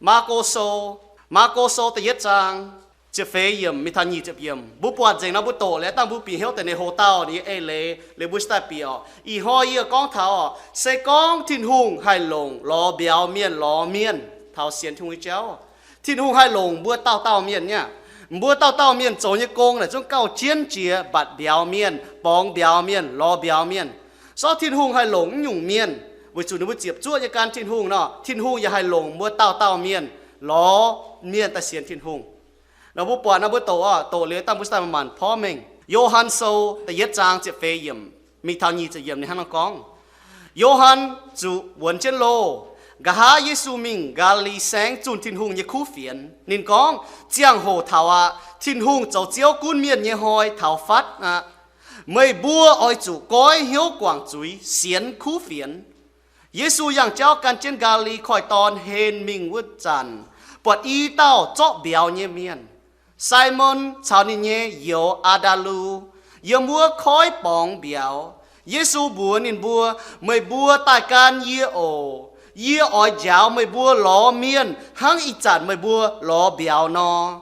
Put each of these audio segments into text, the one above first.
Maako Sou, Maako Sou da'yietv zaang ziepc feix yiemc mingh taux nyic ziepc yiemc. Mbuo buatc nzengc nor mbuo doqc liuz, dangh mbuo bieqc hnyouv deix ninh hoc-dauh ninh nyei eix leiz liuz mbuo cingx daaih bieqc oc. Ih hnoi yie gorngv taux oc, se gorngv Tin-Hungh haih longc lorz mbiauz mienh lorz mienh taux sienx Tin-Hungh nyei jauv, Tin-Hungh haih longc mbuo dauh dauh mienh nyei aqv. Mbuo dauh dauh mienh zoux nyei gong naaic zungv gauh jienv jiex mbatc mbiauz mienh, borngz mbiauz mienh, lorz mbiauz mienh. Sortv Tin-Hungh haih longc mv nyungc mienh weic zuqc ninh mbuo ziepc zuoqv nyei gan Tin-Hungh nor, Tin-Hungh yaac haih longc mbuo dauh dauh mienh lorz mienh daaih sienx Tin-Hungh. Nor mbuo buatc nor mbuo doqc oc, doqc liuz dangh mbuo cingx daaih manc-manc porv mengh. Yo^han Sou da'yietv zaang ziepc feix yiemc mingh taux nyic ziepc yiemc ninh hnangv nor gorngv, Yo^han zuqc wuonx jienv loh, nqa'haav Yesu mingh Gaa^li^li Saengv zunh Tin-Hungh nyei kuv fienx. Ninh gorngv, ziangh hoc taux aqv. Tin-Hungh zoux Ziouv gunv mienh nyei hnoi taux fatv aqv. Meih mbuo oix zuqc goiv hnyouv guangc zuiz, sienx kuv fienx. Yesu yangh jauv gan jienv Gaa^li^li Koiv-Dorn henv mingh wuov zanc, buatc i dauh zorqv mbiauz nyei mienh, Simon caux ninh nyei youz Aa^ndaa^lu, yiem wuov koiv borngz mbiauz. Yesu mbuox ninh mbuo, meih mbuo daaih gan yie oc. Yie oix njaaux meih mbuo lorz mienh hnangv ih zanc meih mbuo lorz mbiauz nor.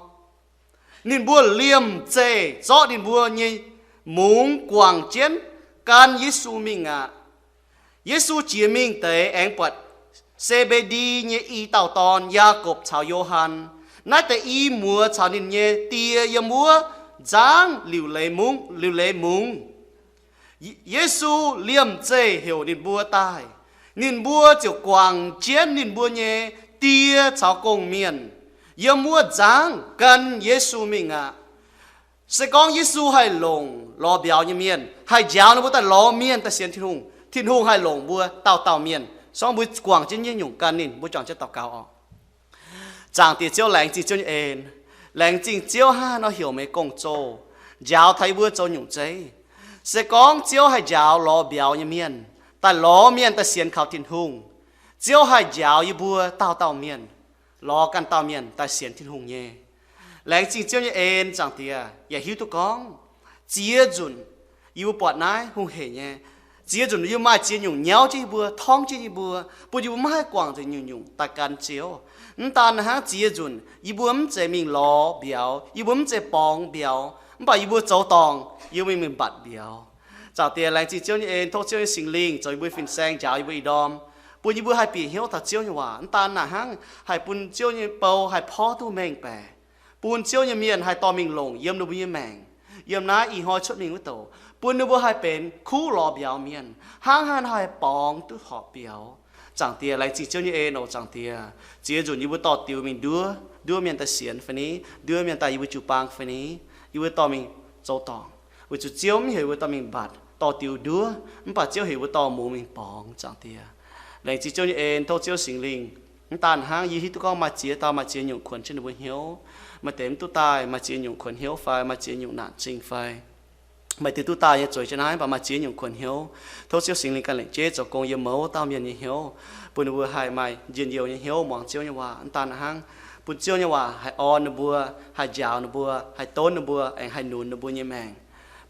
Ninh mbuo liemh zeih zorqv ninh mbuo nyei mungz guangc jienv gan Yesu mingh aqv. Yesu jiex mingh deix aengx buatc Se^mbe^ndi nyei i dauh dorn, Yaagorpc caux Yo^han. Naaiv deix i muoz caux ninh nyei die yiem wuov nzangv liuc leiz mungv, liuc leiz mungz. Yesu liemh zeih heuc ninh mbuo daaih. Ninh mbuo ziouc guangc jienv ninh mbuo nyei die caux gong-mienh yiem wuov nzangv gan Yesu mingh aqv. Se gorngv Yesu haih longc lorz mbiauz nyei mienh, haih njaaux ninh mbuo daaih lorz mienh daaih sienx Tin-Hungh, Tin-Hungh haih longc mbuo dauh dauh mienh. Sorng mbuo guangc jienv nyungc-nyungc gan ninh, mbuo juangc jienv daux gaux oc. Zaangc Diex Ziouv, laengz zingh Ziouv nyei en. Laengz zingh Ziouv hnangv haaix nor heuc meih gong-zoh, njaaux taux yie mbuo zoux nyungc zeiv. Se gorngv Ziouv haih njaaux lorz mbiauz nyei mienh daaih lorz mienh daaih sienx kaux Tin-Hungh, Ziouv haih njaaux yie mbuo dauh dauh mienh lorz ganh dauh mienh daaih sienx Tin-Hungh nyei. Laengz zingh Ziouv nyei en, Zaangc Diex, yaac hiuv duqv gorngv ziex nzunc yie mbuo buatc naaiv hungh heic nyei. Ziex nzunc yie mbuo maaih ziex nyungc nyauv jienv yie mbuo, torngv jienv yie mbuo, bun yie mbuo maiv haih guangc nzengc nyungc-nyungc daaih gan Ziouv. Mv daan hnangv, ziex nzunc yie mbuo mv zeiz mingh lorz mbiauz, yie mbuo mv zeiz borngz mbiauz, mv baac yie mbuo zoux dorngc, yie mbuo mingh mbatc mbiauz. Zaangc Diex, laengz zingh Ziouv nyei en, tov Ziouv nyei Singx Lingh zoux yie mbuo fin-saeng, njaaux yie mbuo ih ndorm, bun yie mbuo haih bieqc hnyouv taux Ziouv nyei waac. Mv daan hnangv, haih bun Ziouv nyei bou haih porv duqv mengh baeqc, bun Ziouv nyei mienh haih dorh mingh longc yiem ninh mbuo nyei maengc, yiem naaiv ih hnoi cuotv mingh wuov douc, bun ninh mbuo haih benx kuv lorz mbiauz mienh, hnangv haaix nor haih borngz duqv horpc mbiauz. Zaangc Diex, laengz zingh Ziouv nyei en oc. Zaangc Diex, ziex nzunc yie mbuo dorh diux mingh nduov, nduov mienh daaih sienx fai ni, nduov mienh daaih yie mbuo jiu-baang fai ni, yie mbuo dorh mingh zoux dorngc, weic zuqc Ziouv mv heuc yie mbuo dorh mingh mbatc, dorh diux nduov, mv baac Ziouv heuc yie mbuo dorh mungz mingh borngz. Zaangc Diex, laengz zingh Ziouv nyei en, tov Ziouv Singx Lingh. Mv daan hnangv, yie hiuv duqv gorngv maaih ziex dauh maaih ziex nyungc kuonx jienv ninh mbuo hnyouv. Maaih deix mv duqv daaih, maaih ziex nyungc kuonx hnyouv fai maaih ziex nyungc naanc zingh fai maaih deix duqv daaih nyei zueiz jienv naaiv, mv baac maaih ziex nyungc kuonx hnyouv. Tov Ziouv Singx Lingh ganh lengc jeiv zoux gong yiem mouz dauh mienh nyei hnyouv, bun ninh mbuo haih maaih njien-youh nyei hnyouv muangx Ziouv nyei waac. Mv daan hnangv, bun Ziouv nyei waac haih orn ninh mbuo, haih njaaux ninh mbuo, haih donv ninh mbuo, aengx haih nunz ninh mbuo nyei maengc,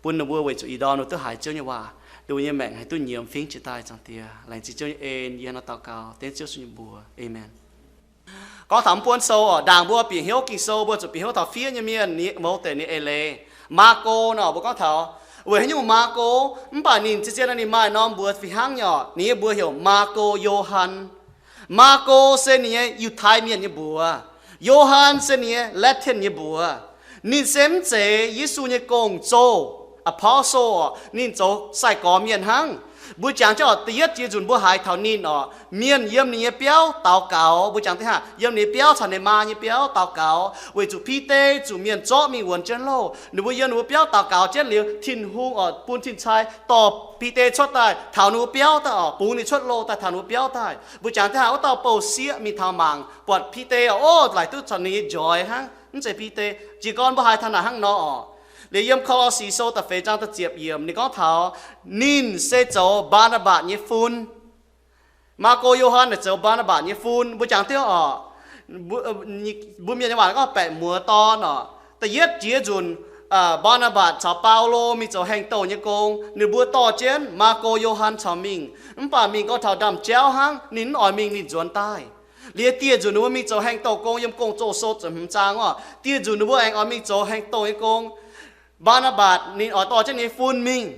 bun ninh mbuo weic zuqc ih ndorm ninh mbuo duqv haiz Ziouv nyei waac, ninh mbuo nyei maengc haih duqv nyiemz fingx jiex daaih. Zaangc Diex, laengz zingh Ziouv nyei en. Yie hnangv naaiv daux gaux dengv Ziouv Yesu nyei mbuox. Aamen. Gorngv taux mv buonv sou oc, ndaangc mbuo bieqc hnyouv Ging-Sou mbuo zuqc bieqc hnyouv taux fiev nyei mienh, ninh mouz deix ninh eix leiz. Maako nor mbuo gorngv taux, weic haaix nyungc Maako? Mv baac ninh zien-zien nor ninh maaih norm mbuox fih hnangv nyei oc. Ninh nyei mbuox heuc Maako Yo^han. Maako se ninh nyei Yiutai Mienh nyei mbuox. Yo^han se ninh nyei Latin nyei mbuox. Ninh se mv zeiz Yesu nyei gong-zoh, apostle oc. Ninh zoux sai-gorx mienh hnangv. Mbuo jangx jienv oc, da'yietv jiex nzunc mbuo haiz taux ninh oc, mienh yiem ninh nyei biauv daux gaux. Mbuo jangx deix hnangv, yiem ninh nyei biauv caux ninh maa nyei biauv daux gaux, weic zuqc Bide zuqc mienh zorqv mingh wuonx jienv louh. Ninh mbuo yiem ninh mbuo biauv daux gaux jienv liuz, Tin-Hungh oc bun tin-cai dorh Bide cuotv daaih taux ninh mbuo biauv daaih oc, bungx ninh cuotv louh daaih taux ninh mbuo biauv daaih. Mbuo jangx deix hnangv, wuov dauh bou-sieqv mingh taux mangc, buatc Bide oc, ov, laaic duqv caux ninh nyei njoix hnangv, mv zeiz Bide. Jiez gorn mbuo haiz taux naaic hnangv nor oc. Liuz yiem Ko^lo^si Sou da'feix zaang da'ziepc yiemc ninh gorngv taux ninh se zoux Mbaa^naa^mbatc nyei fun. Maako Yo^han naaic zoux Mbaa^naa^mbatc nyei fun. Mbuo jangx diuv oc, mbuo mienh nyei waac gorngv baeqc muoz dorn oc. Da'yietv jiex nzunc, Mbaa^naa^mbatc caux Baulo mingh zoux haeng-douh nyei gong, ninh mbuo dorh jienv Maako Yo^han caux mingh. Mv baac mingh gorngv taux ndaamv-jauv hnangv, ninh mv oix mingh, ninh nzuonx daaih. Liuz dieh nzunc ninh mbuo mingh zoux haengh douh gong, yiem Gong-Zoh sou ziepc hmz zaang oc. Dieh nzunc ninh mbuo aengx oix mingh zoux haengh douh nyei gong. Mbaa^naa^mbatc ninh oix dorh jienv ninh nyei fun mingh.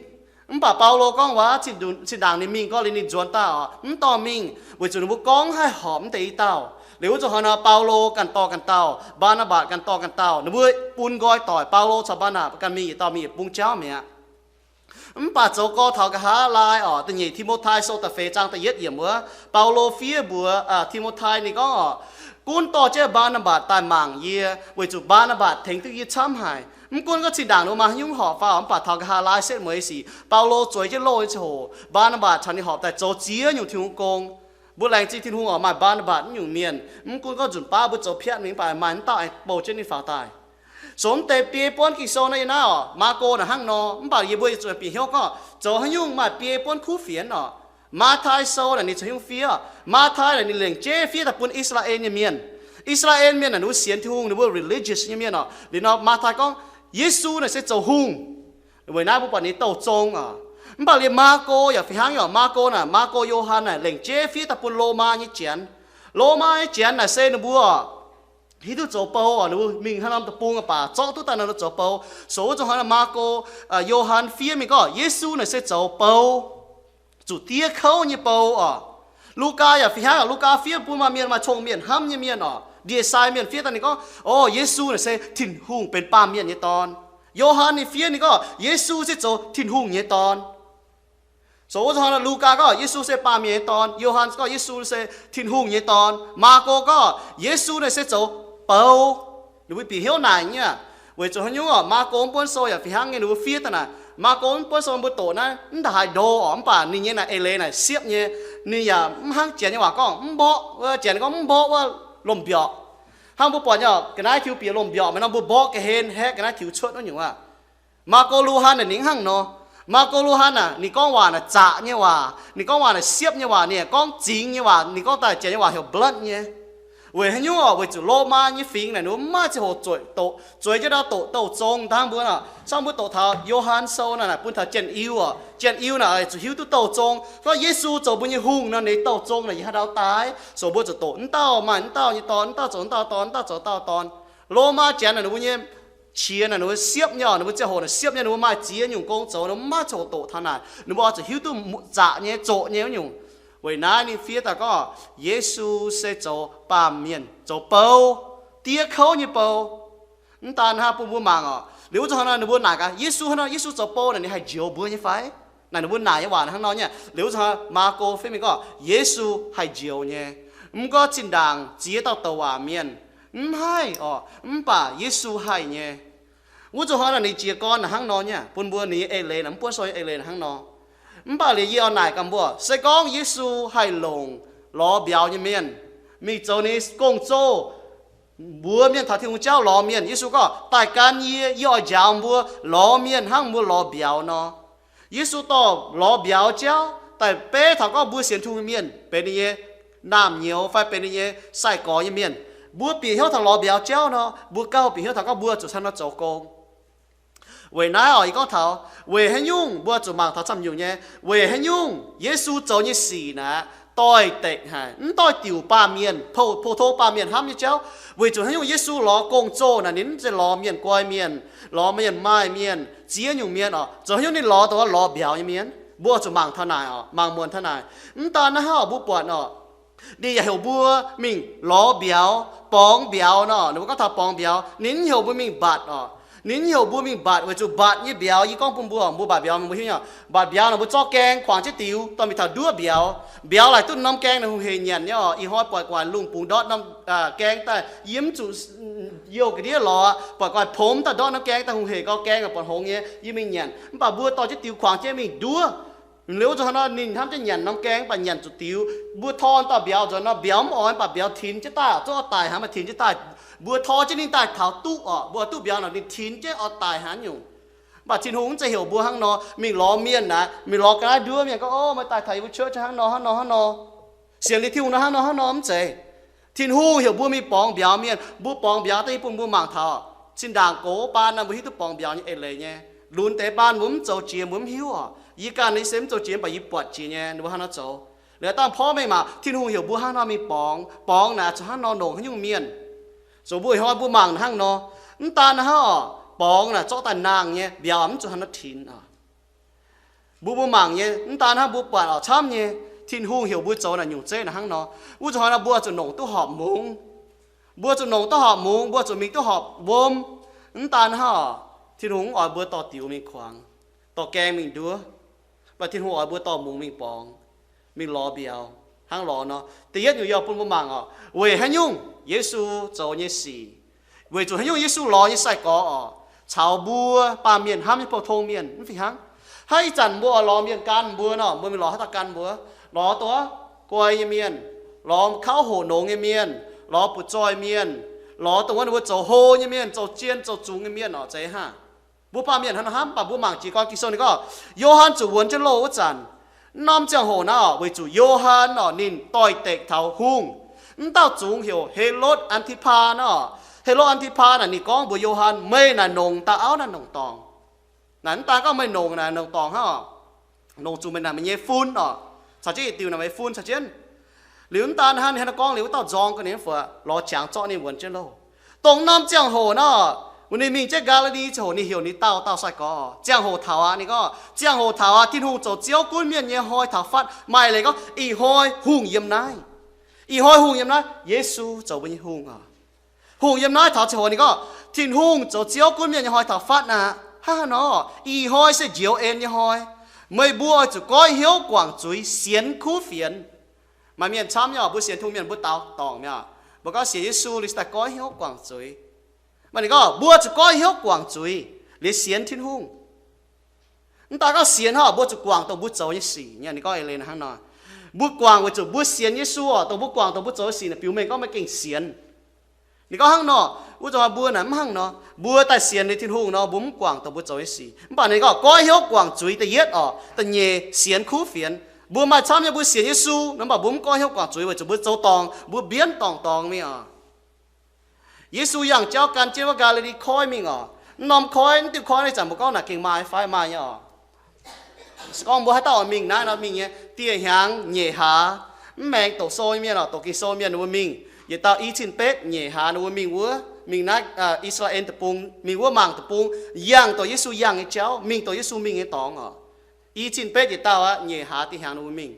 Mv baac Baulo gorngv waac, zinh ndaangc ninh mingh gorngv liuz ninh nzuonx daaih oc, mv dorh mingh, weic zuqc ninh mbuo gorngv haih horpc mv deix i dauh. Liuz wuov zuqc hnoi nor, Baulo ganh dorh ganh dauh, Mbaa^naa^mbatc ganh dorh ganh dauh, ninh mbuo bun nqoi doic Baulo caux Mbaa^naa^mbatc ganh mingh yietc dauh mingh yietc bung jauv mi'aqv. Mv baac zoux gorx taux nqa'haav laai oc, da'nyeic Ti^mo^tai sou da'feix zaang da'yietv yiemc wuov, Baulo fiev mbuox Ti^mo^tai ninh gorngv oc, gunv dorh jienv Mbaa^naa^mbatc daaih mangc yie, weic zuqc Mbaa^naa^mbatc tengx duqv yie camv haic. Mv gunv gorngv zinh ndaangc ninh mbuo maaih haaix nyungc horpc fai oc, mv baac taux nqa'haav laai setv mueiz sic Baulo zueiz jienv loh nyei ziangh hoc, Mbaa^naa^mbatc caux ninh horpc daaih zoux ziex nyungc Tin-Hungh gong. Mbuo laengz zingh Tin-Hungh oc, maaih Mbaa^naa^mbatc naaiv nyungc mienh. Mv gunv gorngv nzunc baav mbuo zoux piatv mingh, mv baac maaih mv dauh aengx bouh jienv ninh faaux daaih. Sou mv deix biei buonv Ging-Sou naaiv yiem naaiv oc, Maako naaic hnangv nor, mv baac yie mbuo zuqc bieqc hnyouv gorngv zoux haaix nyungc maaih biei buonv kuv fienx oc. Matv^tai sou naaic ninh zoux haaix nyungc fiev? Matv^tai naaic ninh lengc jeiv fiev daaih bun I^saa^laa^en nyei mienh. I^saa^laa^en mienh naaic ninh mbuo sienx Tin-Hungh, ninh mbuo religious nyei mienh oc. Liuz nor Matv^tai gorngv Yesu naaic se zoux hungh. Weic naaiv mbuo buatc ninh douh zong oc. Mv baac liuz Maako yaac fih hnangv oc. Maako naaic, Maako, Yo^han naaic lengc jeiv fiev daaih bun Lomaa nyei janx. Lomaa nyei janx naaic se ninh mbuo hiuv duqv zoux bou oc, ninh mbuo mingh haaix norm deic-bung baac zorqv duqv daaih nor zoux bou. Sou wuov zuqc hnoi Maako, Yo^han fiev mingh gorngv Yesu naaic se zoux bou, zuqc diev kouv nyei bou oc. Lugaa yaac fih hnangv oc. Lugaa fiev bun maaih mienh, maaih cong-mienh, hnamv nyei mienh oc, ndie-sai mienh fiev daaih ninh gorngv, o, Yesu naaic se Tin-Hungh benx baamh mienh nyei dorn. Yo^han ninh fiev ninh gorngv Yesu se zoux Tin-Hungh nyei dorn. Sou wuov zuqc hnoi Lugaa gorngv Yesu se baamh mienh nyei dorn. Yo^han gorngv Yesu se Tin-Hungh nyei dorn. Maako gorngv Yesu naaic se zoux bou. Ninh mbuo bieqc hnyouv naaic nyei aqv. Weic zuqc haaix nyungc oc, Maako mv buonv sou yaac fih hnangv nyei, ninh mbuo fiev daaih naaic. Maako mv buonv sou mbuo doqc naaiv mv da'haaix ndo oc, mv baac ninh nyei naaic eix leiz naaic siepv nyei. Ninh yaac mv hnangv janx nyei waac gorngv mv mborqv, janx gorngv mv mborqv wuov lomh mbiorqc. Hnangv mbuo buatc nyei oc, ga'naaiv tiux bieqc lomh mbiorqc, maaih norm mbuo mborqv ga'hlen haeqv ga'naaiv tiux cuotv wuov nyungc aqv. Maako, Lugaa naaic ninh hnangv nor. Maako, Lugaa naaic ninh gorngv waac naaic zaqc nyei waac, ninh gorngv waac naaic siepv nyei waac, ninh yaac gorngv zingx nyei waac, ninh gorngv daaih janx nyei waac heuc blunt nyei. Weic haaix nyungc oc? Weic zuqc Lomaa nyei fingx naaic ninh mbuo mv maaih ziangh hoc zueiz doqc, zueiz jienv ndau doqc douh zong dangv mbuo oc. Camv mbuo doqc taux Yo^han sou naaic, naaic bun taux Janx-Iu oc. Janx-Iu naaic zuqc hiuv duqv douh zong. Gorngv Yesu zoux mbuo nyei hungh nor, ninh douh zong naaic yie haaix ndau daaih? Sou mbuo zuqc doqc mv dauh maaih mv dauh nyei dorn, mv dauh zoux mv dauh dorn, mv dauh zoux dauh dorn. Lomaa janx naaic ninh mbuo nyei qiex naaic ninh mbuo siepv nyei oc, ninh mbuo ziangh hoc naaic siepv nyei, ninh mbuo maaih ziex nyungc gong zoux, ninh mbuo mv maaih ziangh hoc doqc taux naaic. Ninh mbuo oix zuqc hiuv duqv zaqc nyei, zoqc nyei wuov nyungc. Weic naaiv ninh fiev daaih gorngv Yesu se zoux baamh mienh, zoux bou, diev kouv nyei bou. Mv daan hnangv, bun mbuo mangc oc. Liuz wuov zuqc hnangv nor ninh mbuo naaic gaax Yesu hnangv nor, Yesu zoux bou naaic ninh haih njoux mbuo nyei fai? Naaic ninh mbuo naaic nyei waac hnangv nor nyei. Liuz wuov zuqc hnoi Maako fiev mingh gorngv Yesu haih njoux nyei. Mv gorngv zinh ndaangc ziex dauh douc waac mienh mv haih oc, mv baac Yesu haih nyei. Wuov zuqc hnoi naaic ninh jiez gorn naaic hnangv nor nyei, bun mbuo ninh nyei eix leiz naaic, mv buonv sou nyei eix leiz naaic hnangv nor. Mv baac liuz yie oix naaic gaax mbuo, se gorngv Yesu haih longc lorz mbiauz nyei mienh mingh zoux ninh nyei gong-zoh, mbuox mienh taux Tin-Hungh jauv, lorz mienh, Yesu gorngv, daaih gan yie, yie oix njaaux mbuo lorz mienh hnangv mbuo lorz mbiauz nor. Yesu dorh lorz mbiauz jauv daaih beiv taux gorngv mbuo sienx Tin-Hungh nyei mienh benx ninh nyei naamh nyouz fai benx ninh nyei sai-gorx nyei mienh. Mbuo bieqc hnyouv taux lorz mbiauz jauv nor, mbuo gauh bieqc hnyouv taux gorngv mbuo zuqc caux nor zoux gong. Weic naaiv oc, yie gorngv taux weic haaix nyungc mbuo zuqc mangc taux camv nyungc nyei. Weic haaix nyungc Yesu zoux nyei sic naaic doix-dekc haic, mv doix-diuc baamh mienh, pou, pou-tong baamh mienh hnamv nyei jauv. Weic zuqc haaix nyungc Yesu lorz gong-zoh naaic ninh mv zeiz lorz mienh guai mienh, lorz mienh maaih mienh, ziex nyungc mienh oc. Zoux haaix nyungc ninh lorz dongh lorz mbiauz nyei mienh? Mbuo zuqc mangc taux naaic oc, mangc muonc taux naaic. Mv daan naaiv hnangv oc, mbuo buatc oc, ninh yaac heuc mbuo mingh lorz mbiauz, borngz mbiauz nor. Ninh mbuo gorngv taux borngz mbiauz, ninh mv heuc mbuo mingh mbatc oc. Ninh mv heuc mbuo mingh mbatc, weic zuqc mbatc nyei mbiauz, yie gorngv bun mbuo, mbuo mbatc mbiauz, mbuo hiuv nyei. Mbatc mbiauz nor, mbuo zorqv gaeng kuangx jienv diux, dorh mingh taux nduov mbiauz. Mbiauz laaic duqv norm gaeng naaic hungh heic nyanc nyei oc. Ih hnoi buatc gu'nguaaic lungh bungx ndortv norm gaeng daaih, yie mv zuqc youh ga'ndiev lorz, buatc gu'nguaaic pomx daaih ndortv norm gaeng daaih hungh heic gau, gaeng buatc hngongx nyei, yie mingh nyanc. Mv baac mbuo dorh jienv diux kuangx jienv mingh nduov. Liuz wuov zuqc hnangv nor ninh hnamv jienv nyanc norm gaeng, mv baac nyanc zuqc diux. Mbuo tor daaih mbiauz nzuonx nor, mbiauz mv oix, mv baac mbiauz tinx jienv daaih, zungv oix daic hnaangx, mv baac tinx jienv daaih. Mbuo tor jienv ninh daaih taux duqv oc, mbuo duqv mbiauz nor ninh tinx jienv oix daic hnaangx nyungc. Mv baac Tin-Hungh mv zeiz heuc mbuo hnangv nor mingh lorz mienh naaic, mingh lorz ga'naaiv nduov mienh gorngv, o, meih daaih taux yie mbuo church hnangv nor hnangv nor hnangv nor, sienx liuz Tin-Hungh nor hnangv nor hnangv nor, mv zeiz. Tin-Hungh heuc mbuo mingh borngz mbiauz mienh, mbuo borngz mbiauz daaih yie bun mbuo mangc taux zinh ndaangc gox baan naaic mbuo hiuv duqv borngz mbiauz nyei eix leiz nyei. Lunx deix baan mbuo mv zoux jiex mbuo mv hiuv oc. Yie ganh yie se mv zoux jiex, mv baac yie buatc jiex nyei ninh mbuo hnangv nor zoux. Liuz dangh porv mengh maah, Tin-Hungh heuc mbuo hnangv nor mingh borngz. Borngz naaic zuqc hnangv nor longc haaix nyungc mienh. Zoux mbuo ih hnoi mbuo mangc hnangv nor, mv daan hnangv oc, borngz naaic zorqv daaih nangh nyei, mbiauz mv zuqc hnangv nor tinx oc. Mbuo mbuo mangc nyei, mv daan hnangv mbuo buatc oc camv nyei, Tin-Hungh heuc mbuo zoux naaic nyungc zeiv naaic hnangv nor. Wuov zuqc hnoi nor mbuo zuqc nongc duqv horpc mungz. Mbuo zuqc nongc duqv horpc mungz, mbuo zuqc mingh duqv horpc wuom. Mv daan hnangv oc, Tin-Hungh mv oix mbuo dorh diux mingh kuangx, dorh gaeng mingh nduov, mv baac Tin-Hungh oix mbuo dorh mungz mingh borngz, mingh lorz mbiauz. Hnangv lorz nor, da'yietv nyungc yie bun mbuo mangc oc, weic haaix nyungc Yesu zoux nyei sic, weic zuqc haaix nyungc Yesu lorz nyei sai-gorx oc, caux mbuo baamh mienh hnamv nyei pou-tong mienh mv fih hnangv. Hnangv ih zanc mbuo oix lorz mienh gan mbuo nor, mbuo mingh lorz haaix dauh gan mbuo? Lorz dongh guai nyei mienh, lorz kauv hoqc nongx nyei mienh, lorz butv-zoih mienh, lorz dongh wuov ninh mbuo zoux hlo nyei mienh, zoux zien zoux zungx nyei mienh oc, zeiz hnangv. Mbuo baamh mienh hnangv nor hnamv. Mv baac mbuo mangc jiex gorngv Ging-Sou ninh gorngv, Yo^han zuqc wuonx jienv loh wuov zanc, norm ziangh hoc naaiv oc, weic zuqc Yo^han oc, ninh doix-dekc taux hungh, mv dauh zungx heuc Helotv An^ti^paa naaiv oc. Helotv An^ti^paa naaic ninh gorngv mbuox Yo^han, meih naaic nongc dauh auv naaiv nongc dorngc. Naaic mv daan gorngv meih nongc naaic nongc dorngc hnangv oc, nongc zuqc meih naaic meih nyei fun oc, caux jienv yietc diuh naaic meih fun caux jienv. Liuz mv daan hnangv, ninh hnangv nor gorngv liuz, wuov dauh nzorng ga'naaiv fai lorz qangx zorqv ninh wuonx jienv loh. Dongh norm ziangh hoc naaiv, ninh mingh jienv Gaa^li^li ziangh hoc, ninh heuc ninh dauh dauh sai-gorx. Ziangh hoc taux aqv, ninh gorngv, ziangh hoc taux aqv, Tin-Hungh zoux Ziouv gunv mienh nyei hnoi taux fatv. Maaih leiz gorngv ih hnoi hungh yiem naaiv. Ih hnoi hungh yiem naaiv, Yesu zoux mbuo nyei hungh oc. Hungh yiem naaiv taux ziangh hoc ninh gorngv, Tin-Hungh zoux Ziouv gunv mienh nyei hnoi taux fatv aqv. Hnangv haaix nor, ih hnoi se njoux en nyei hnoi. Meih mbuo oix zuqc goiv hnyouv guangc zuiz, sienx kuv fienx. Maaih mienh camv nyei oc, mbuo sienx Tin-Hungh mienh mbuo daaux dorngc mi'aqv. Mbuo gorngv sienx Yesu liuz se daaih goiv hnyouv guangc zuiz. Maaih ninh gorngv mbuo zuqc goiv hnyouv guangc zuiz liuz sienx Tin-Hungh. Mv daan gorngv sienx hnangv, mbuo zuqc guangc dongh mbuo zoux nyei sic nyei. Ninh gorngv eix leiz hnangv nor, mbuo guangc weic zuqc mbuo sienx Yesu oc, dongh mbuo guangc dongh mbuo zoux nyei sic naaic biux mengh gorngv maiv gengh sienx. Ninh gorngv hnangv nor, wuov zanc mbuo naaic mv hnangv nor, mbuo daaih sienx liuz Tin-Hungh nor, mbuo mv guangc dongh mbuo zoux nyei sic. Mv baac ninh gorngv goiv hnyouv guangc zuiz da'yietv oc, da'nyeic sienx kuv fienx. Mbuo maaih camv nyei mbuo sienx Yesu nor, mv baac mbuo mv goiv hnyouv guangc zuiz weic zuqc mbuo zoux dorngc, mbuo mbienv dorngc dorngc mingh oc. Yesu yangh jauv gan jienv wuov Gaa^li^li Koiv mingh oc. Mv norm koiv, mv diuh koiv naaiv ih zanc mbuo gorngv naaic gengh maaih fai? Maaih nyei oc. Se gorngv mbuo haaix dauh oix mingh naaiv nor mingh nyei, dieh hnyangx nyeic hlaax, mv maengx doqc sou nyei mienh oc, doqc Ging-Sou mienh ninh mbuo mingh. Yietc dauh i cin betv nyeic hlaax ninh mbuo mingh wuov, mingh naaiv, aa, I^saa^laa^en Deic-Bung, mingh wuov mangc deic-bung, yangh doqc Yesu yangh nyei jauv, mingh doqc Yesu mingh nyei dorngx oc. I cin betv yietc dauh aqv, nyeic hlaax dieh hnyangx ninh mbuo mingh.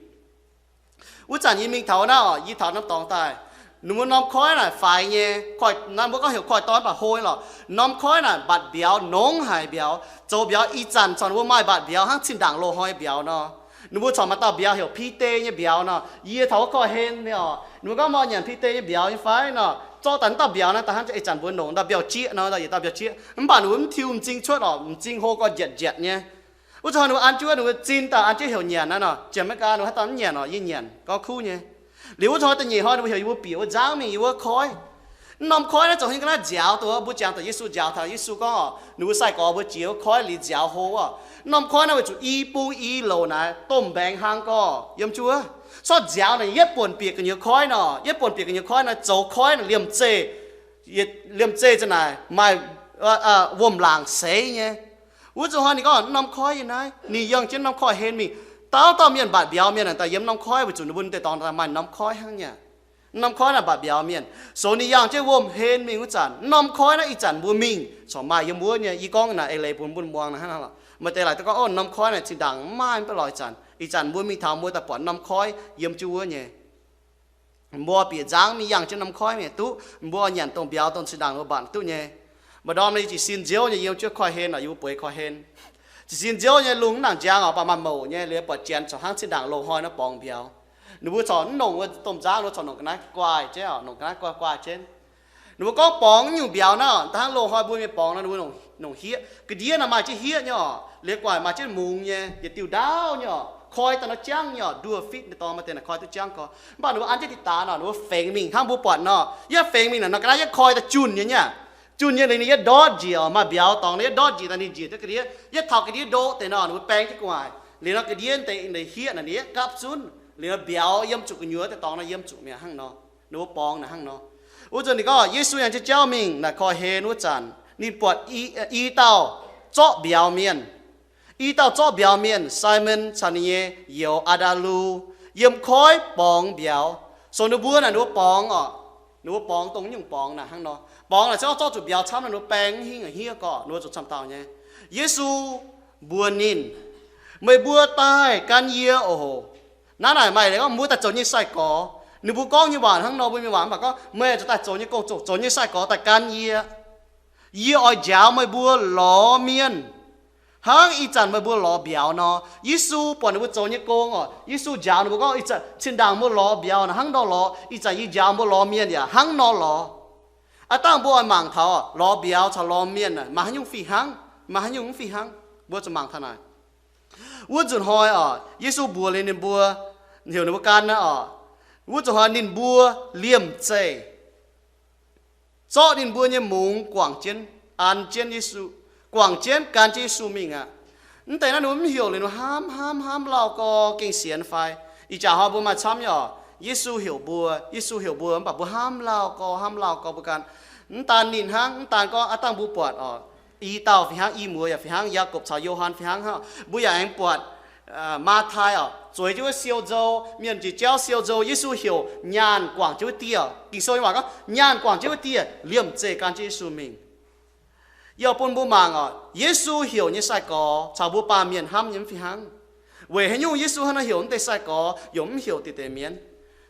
Wuov zanc yie mingh taux naaiv oc, yie taux norm dorngx daaih, ninh mbuo norm koiv naaic faix nyei. Koiv, naaiv mbuo gorngv heuc koiv-dorn mv baac hlo nyei lorqc. Norm koiv naaic mbatc mbiauz, nongx haic mbiauz, zoux mbiauz ih zanc corc ninh mbuo maaih mbatc mbiauz hnangv zinh ndaangc loz-hnoi mbiauz nor. Ninh mbuo corc maaih dauh mbiauz heuc Bide nyei mbiauz nor. Yie taux wuov koiv-hen nyei oc, ninh mbuo gorngv meih nyanc Bide nyei mbiauz nyei fai nor. Zorqv daaih wuov dauh mbiauz naaiv daaih hnangv ih zanc mbuo nongc dauh mbiauz-jieqv nor, yietc dauh mbiauz-jieqv. Mv baac ninh mbuo mv tiux m'zing cuotv oc, m'zing hlo gorx njiatc njiatc nyei. Wuov zanc ninh mbuo an jienv wuov, ninh mbuo zinh daaih an jienv heuc nyanc naaiv nor. Janx America ninh mbuo haaix dauh mv nyanc oc, yie nyanc gorngv kuv nyei. Liuz wuov zanc da'nyeic hnoi ninh mbuo heuc yie mbuo bieqc wuov nzangv mingh yiem wuov koiv. Mv norm koiv naaiv zoux haaix nyungc ga'naaiv nziaaux duqv, mbuo jangx daaih Yesu nziaaux taux Yesu gorngv oc, ninh mbuo sai-gorx mbuo jiex wuov koiv liuz nziaaux hlo oc. Mv norm koiv naaiv weic zuqc i bung i louc naaiv domh mbaengx hlang gorx yiem jienv wuov. Sortv nziaaux naaic yietv buonc bieqc gu'nyuoz koiv nor, yietv buonc bieqc gu'nyuoz koiv naaiv zoux koiv naaic liemh zeih, liemh zeih za'naaic maaih wuom-laangc seix nyei. Wuov zanc hnoi ninh gorngv mv norm koiv yiem naaiv, ninh yangh jienv norm koiv-hen mingh. Dauh dauh mienh mbatc mbiauz mienh naaic daaih yiem norm koiv weic zuqc ninh mbuo deix dorngx daaih maaih norm koiv hnangv nyei. Mv norm koiv naaic mbatc mbiauz mienh, so ninh yangh jienv wuom-hen mingh wuov zanc, mv norm koiv naaiv ih zanc mbuo mingh corc maaih yiem wuov nyei. Yie gorngv naaic eix leiz bun mbuo muangx naaic hnangv nor lorqc. Maaih deix laaic duqv gorngv, o, norm koiv naaic zinh ndaangc mv maaih, mv baac lorqc ih zanc, ih zanc mbuo mingh taux mbuo daaih buatc norm koiv yiem jienv wuov nyei. Mbuo bieqc nzangv mingh yangh jienv norm koiv mingh duqv, mbuo nyanc dongh mbiauz dongh zinh ndaangc mbuo mbatc duqv nyei. Maaih ndorm yie jiez sin nziouv nyei, yiem jienv koiv-hen oc, yie mbuo bueix koiv-hen. Jiez sin nziouv nyei, lungh mv nangc njang oc, mv baac maaih mouc nyei, liuz buatc janx corc hnangv zinh ndaangc loz-hnoi nor borngz mbiauz. Ninh mbuo corc mv nongc wuov domh nzangv, ninh mbuo corc nongc ga'naaiv guaaih jienv oc, nongc ga'naaiv guaaih guaaih jienv. Ninh mbuo gorngv borngz nyungc mbiauz naaiv, da'hnangv loz-hnoi mbuo mienh borngz nor, ninh mbuo nongc hieqv. Ga'ndiev naaic maaih jienv hieqv nyei oc, liuz guaaih maaih jienv mungz nyei, yietc diuh ndaauv nyei oc, koi daaih nor jangv nyei oc, nduov fitv nyei dorngx, maaih deix naaic koi duqv jangv gorx. Mv baac ninh mbuo an jienv dih daaix nor, ninh mbuo fengx mingh hnangv mbuo buatc nor, yietv fengx mingh naaic nor ga'naaiv yietv koi daaih junh nyei nyei. Junh nyei liuz ninh yietv ndortv njiec oc, maaih mbiauz dorngx ninh yietv ndortv njiec daaih ninh njiec duqv ga'ndiev, yietv taux ga'ndiev ndoqv deix nor, ninh mbuo baeng jienv gu'nguaaic. Liuz nor ga'ndiev deix hieqv naaic ninh yietv gapv zunv, liuz nor mbiauz yiem zuqc gu'nyuoz deix dorngx nor yiem zuqc mi'aqv hnangv nor. Ninh mbuo borngz naaic hnangv nor. Wuov zanc ninh gorngv Yesu yangh jienv jauv mingh naaic koi-hen wuov zanc, ninh buatc i, i dauh zorqv mbiauz mienh. I dauh zorqv mbiauz mienh, Simon caux ninh nyei youz Aa^ndaa^lu, yiem koiv borngz mbiauz. So ninh mbuo naaic ninh mbuo borngz oc, ninh mbuo borngz dongh nyungc borngz naaic hnangv nor. Borngz naaic se gorngv zorqv zuqc mbiauz camv naaic ninh mbuo baeng hingh hingh gorqv ninh mbuo zuqc camv dauh nyei. Yesu mbuox ninh, meih mbuo daaih gan yie oc. Naaiv naaic maaih leiz gorngv mbuo daaih zoux nyei sai-gorx. Ninh mbuo gorngv nyei waac hnangv nor, mbuo mienh waac mv baac gorngv meih zuqc daaih zoux nyei gong, zoux, zoux nyei sai-gorx daaih gan yie. Yie oix njaaux meih mbuo lorz mienh hnangv ih zanc meih mbuo lorz mbiauz nor. Yesu buatc ninh mbuo zoux nyei gong oc, Yesu njaaux ninh mbuo gorngv, ih zanc zinh ndaangc mbuo lorz mbiauz naaic hnangv nor lorz, ih zanc yie njaaux mbuo lorz mienh yaac hnangv nor lorz. Aav dangh mbuo oix mangc taux lorz mbiauz caux lorz mienh maaih haaix nyungc fih hnangv, maaih haaix nyungc mv fih hnangv, mbuo zuqc mangc taux naaic. Wuov nzunc hnoi oc, Yesu mbuox liuz ninh mbuo, heuc ninh mbuo gan naaiv oc, wuov nzunc hnoi ninh mbuo liemh zeih zorqv ninh mbuo nyei mungz guangc jienv, an jienv Yesu, guangc jienv gan jienv Yesu mingh aqv. Mv deix naaiv ninh mbuo mv heuc liuz, ninh mbuo hnamv hnamv hnamv lauh gorx gengh sienx fai? Ih jaax hnoi mbuo maaih camv nyei oc, Yesu heuc mbuo, Yesu heuc mbuo mv baac mbuo hnamv lauh gorx, hnamv lauh gorx mbuo gan. Mv daan ninh hnangv, mv daan gorngv aav dangh mbuo buatc oc, i dauh fih hnangv, i muoz yaac fih hnangv, Yaagorpc caux Yo^han fih hnangv hnangv, mbuo yaac aengx buatc Matv^tai oc, zueiz jienv wuov siou nzou, mienh njiec jauv siou nzou, Yesu heuc nyaanh guangc jienv wuov dieh. Ging-Sou nyei waac gorngv nyaanh guangc jienv wuov dieh liemh zeih gan jienv Yesu mingh. Yie oix bun mbuo mangc oc, Yesu heuc nyei sai-gorx caux mbuo baamh mienh hnamv nyei mv fih hnangv. Weic haaix nyungc Yesu hnangv naaiv heuc mv deix sai-gorx yaac mv heuc diqc deix mienh?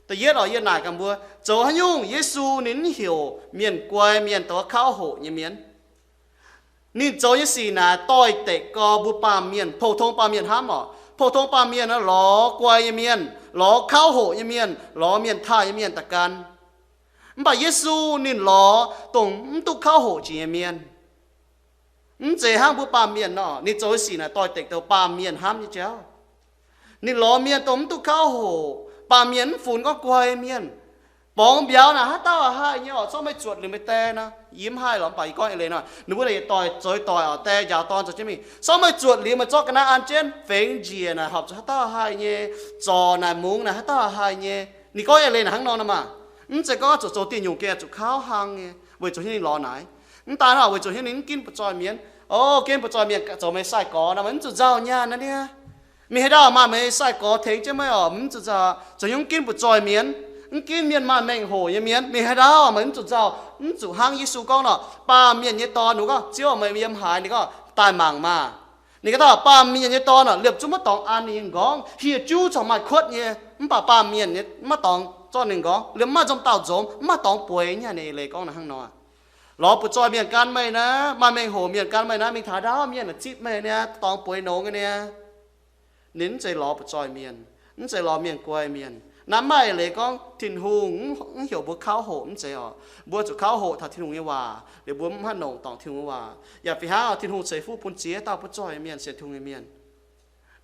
Da'yietv oc, yie naaic gaax mbuo, zoux haaix nyungc Yesu ninh mv heuc mienh guai mienh, douc kauv hoqc nyei mienh? Ninh zoux nyei sic naaic doix-dekc gorx mbuo baamh mienh, pou-tong baamh mienh hnamv oc. Pou-tong baamh mienh lorz guai nyei mienh, lorz kauv hoqc nyei mienh, lorz mienh taaih nyei mienh daaih gan. Mv baac Yesu ninh lorz dongh mv duqv kauv hoqc jiex nyei mienh. Mv zeiz hnangv mbuo baamh mienh nor, ninh zoux nyei sic naaic doix-dekc douc baamh mienh hnamv nyei jauv. Ninh lorz mienh dongh mv duqv kauv hoqc, baamh mienh mv funx gorngv guai mienh. Borngz mbiauz naaic haaix dauh haih nyei oc, zorqv meih zuotc liuz meih die nor, yie mv haih lorqc, mv baac yie gorngv eix leiz nor, ninh mbuo naaic yietc doic zoix doic oc, die njaaux dorn zoux jienv mingh, zorqv meih zuotc liuz meih zorqv ga'naaiv an jienv fengx njiec naaic, horpc zuqc haaix dauh haih nyei, zorc naaic mungz naaic haaix dauh haih nyei. Ninh gorngv eix leiz naaic hnangv nor nor maah. Mv zeiz gorngv zuqc zoux dieh nyungc gengh zuqc kauv hlang nyei weic zuqc hiuv ninh lorz naaic. Mv daan oc, weic zuqc hiuv ninh mv ginv butv-zoih mienh. O, ginv butv-zoih mienh zoux meih sai-gorx nor, meih mv zuqc nzauh nyaanh naaiv niaa. Mingh haaix dauh maaih meih sai-gorx tengx jienv meih oc, mv zuqc nzauh, zoux hiuv mv ginv butv-zoih mienh, mv ginv mienh maaih mengh hoc nyei mienh. Mingh haaix dauh meih mv zuqc nzauh, mv zuqc hnangv Yesu gorngv nor, baamh mienh nyei dorn, ninh gorngv, Ziouv, meih yiem haaix? Ninh gorngv, daaih mangc maah. Ninh gorngv taux baamh mienh nyei dorn oc, liepc zungv maiv dorngx an ninh nyei nqorngv. Hieh juv corc maaih kuotv nyei, mv baac baamh mienh nyei maiv dorngx zorqv ninh nqorngv. Liepc maiv nzunc dauh nzomz, maiv dorngx bueix nyei. Ninh eix leiz gorngv naaiv hnangv nor. Lorz butv-zoih mienh gan meih naaiv, maaih mengh hoc mienh gan meih naaiv, mingh taux ndaauv mienh zipv meih niaa, dorngx bueix nongx nyei niaa. Ninh mv zeiz lorz butv-zoih mienh, mv zeiz lorz mienh guai mienh. Naaiv mv maaih eix leiz gorngv Tin-Hungh mv heuc mbuo kauv hoqc, mv zeiz oc. Mbuo zuqc kauv hoqc taux Tin-Hungh nyei waac, liuz mbuo mv haih longc dorngc Tin-Hungh nyei waac. Yaac fih hnangv oc, Tin-Hungh ceix fuqv bun ziex dauh butv-zoih mienh, sienx Tin-Hungh nyei mienh.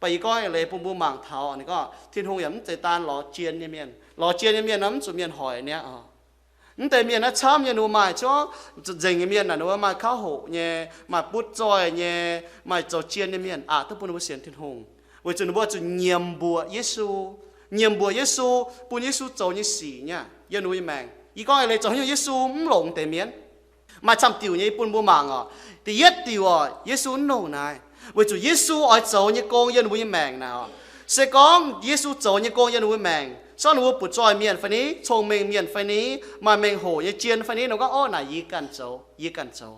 Baac yie gorngv eix leiz bun mbuo mangc taux, ninh gorngv Tin-Hungh yaac mv zeiz daan lorz jien nyei mienh. Lorz jien nyei mienh nor mv zuqc mienh hoic niaa oc. Mv deix mienh naaiv camv nyei, ninh mbuo maaih zungv nzengc nyei mienh naaic, ninh mbuo maaih kauv hoqc nyei, maaih butv-zoih nyei, maaih zoux jien nyei mienh, aqc duqv bun ninh mbuo sienx Tin-Hungh, weic zuqc ninh mbuo zuqc nyiemc mbuoqc Yesu. Nyiemc mbuoqc Yesu, bun Yesu zoux nyei sic nyei yiem ninh mbuo nyei maengc. Yie gorngv eix leiz zoux haaix nyungc Yesu mv longc deix mienh. Maaih camv diuc nyei bun mbuo mangc oc. Da'yietv diuc oc, Yesu mv longc naaic, weic zuqc Yesu oix zoux nyei gong yiem ninh mbuo nyei maengc naaic oc. Se gorngv Yesu zoux nyei gong yiem ninh mbuo maengc, se gorngv ninh mbuo butv-zoih mienh fai ni, cong-mengh mienh fai ni, maaih mengh hoc nyei jien fai ni, ninh gorngv, orv, naaic yie ganh zoux, yie ganh zoux.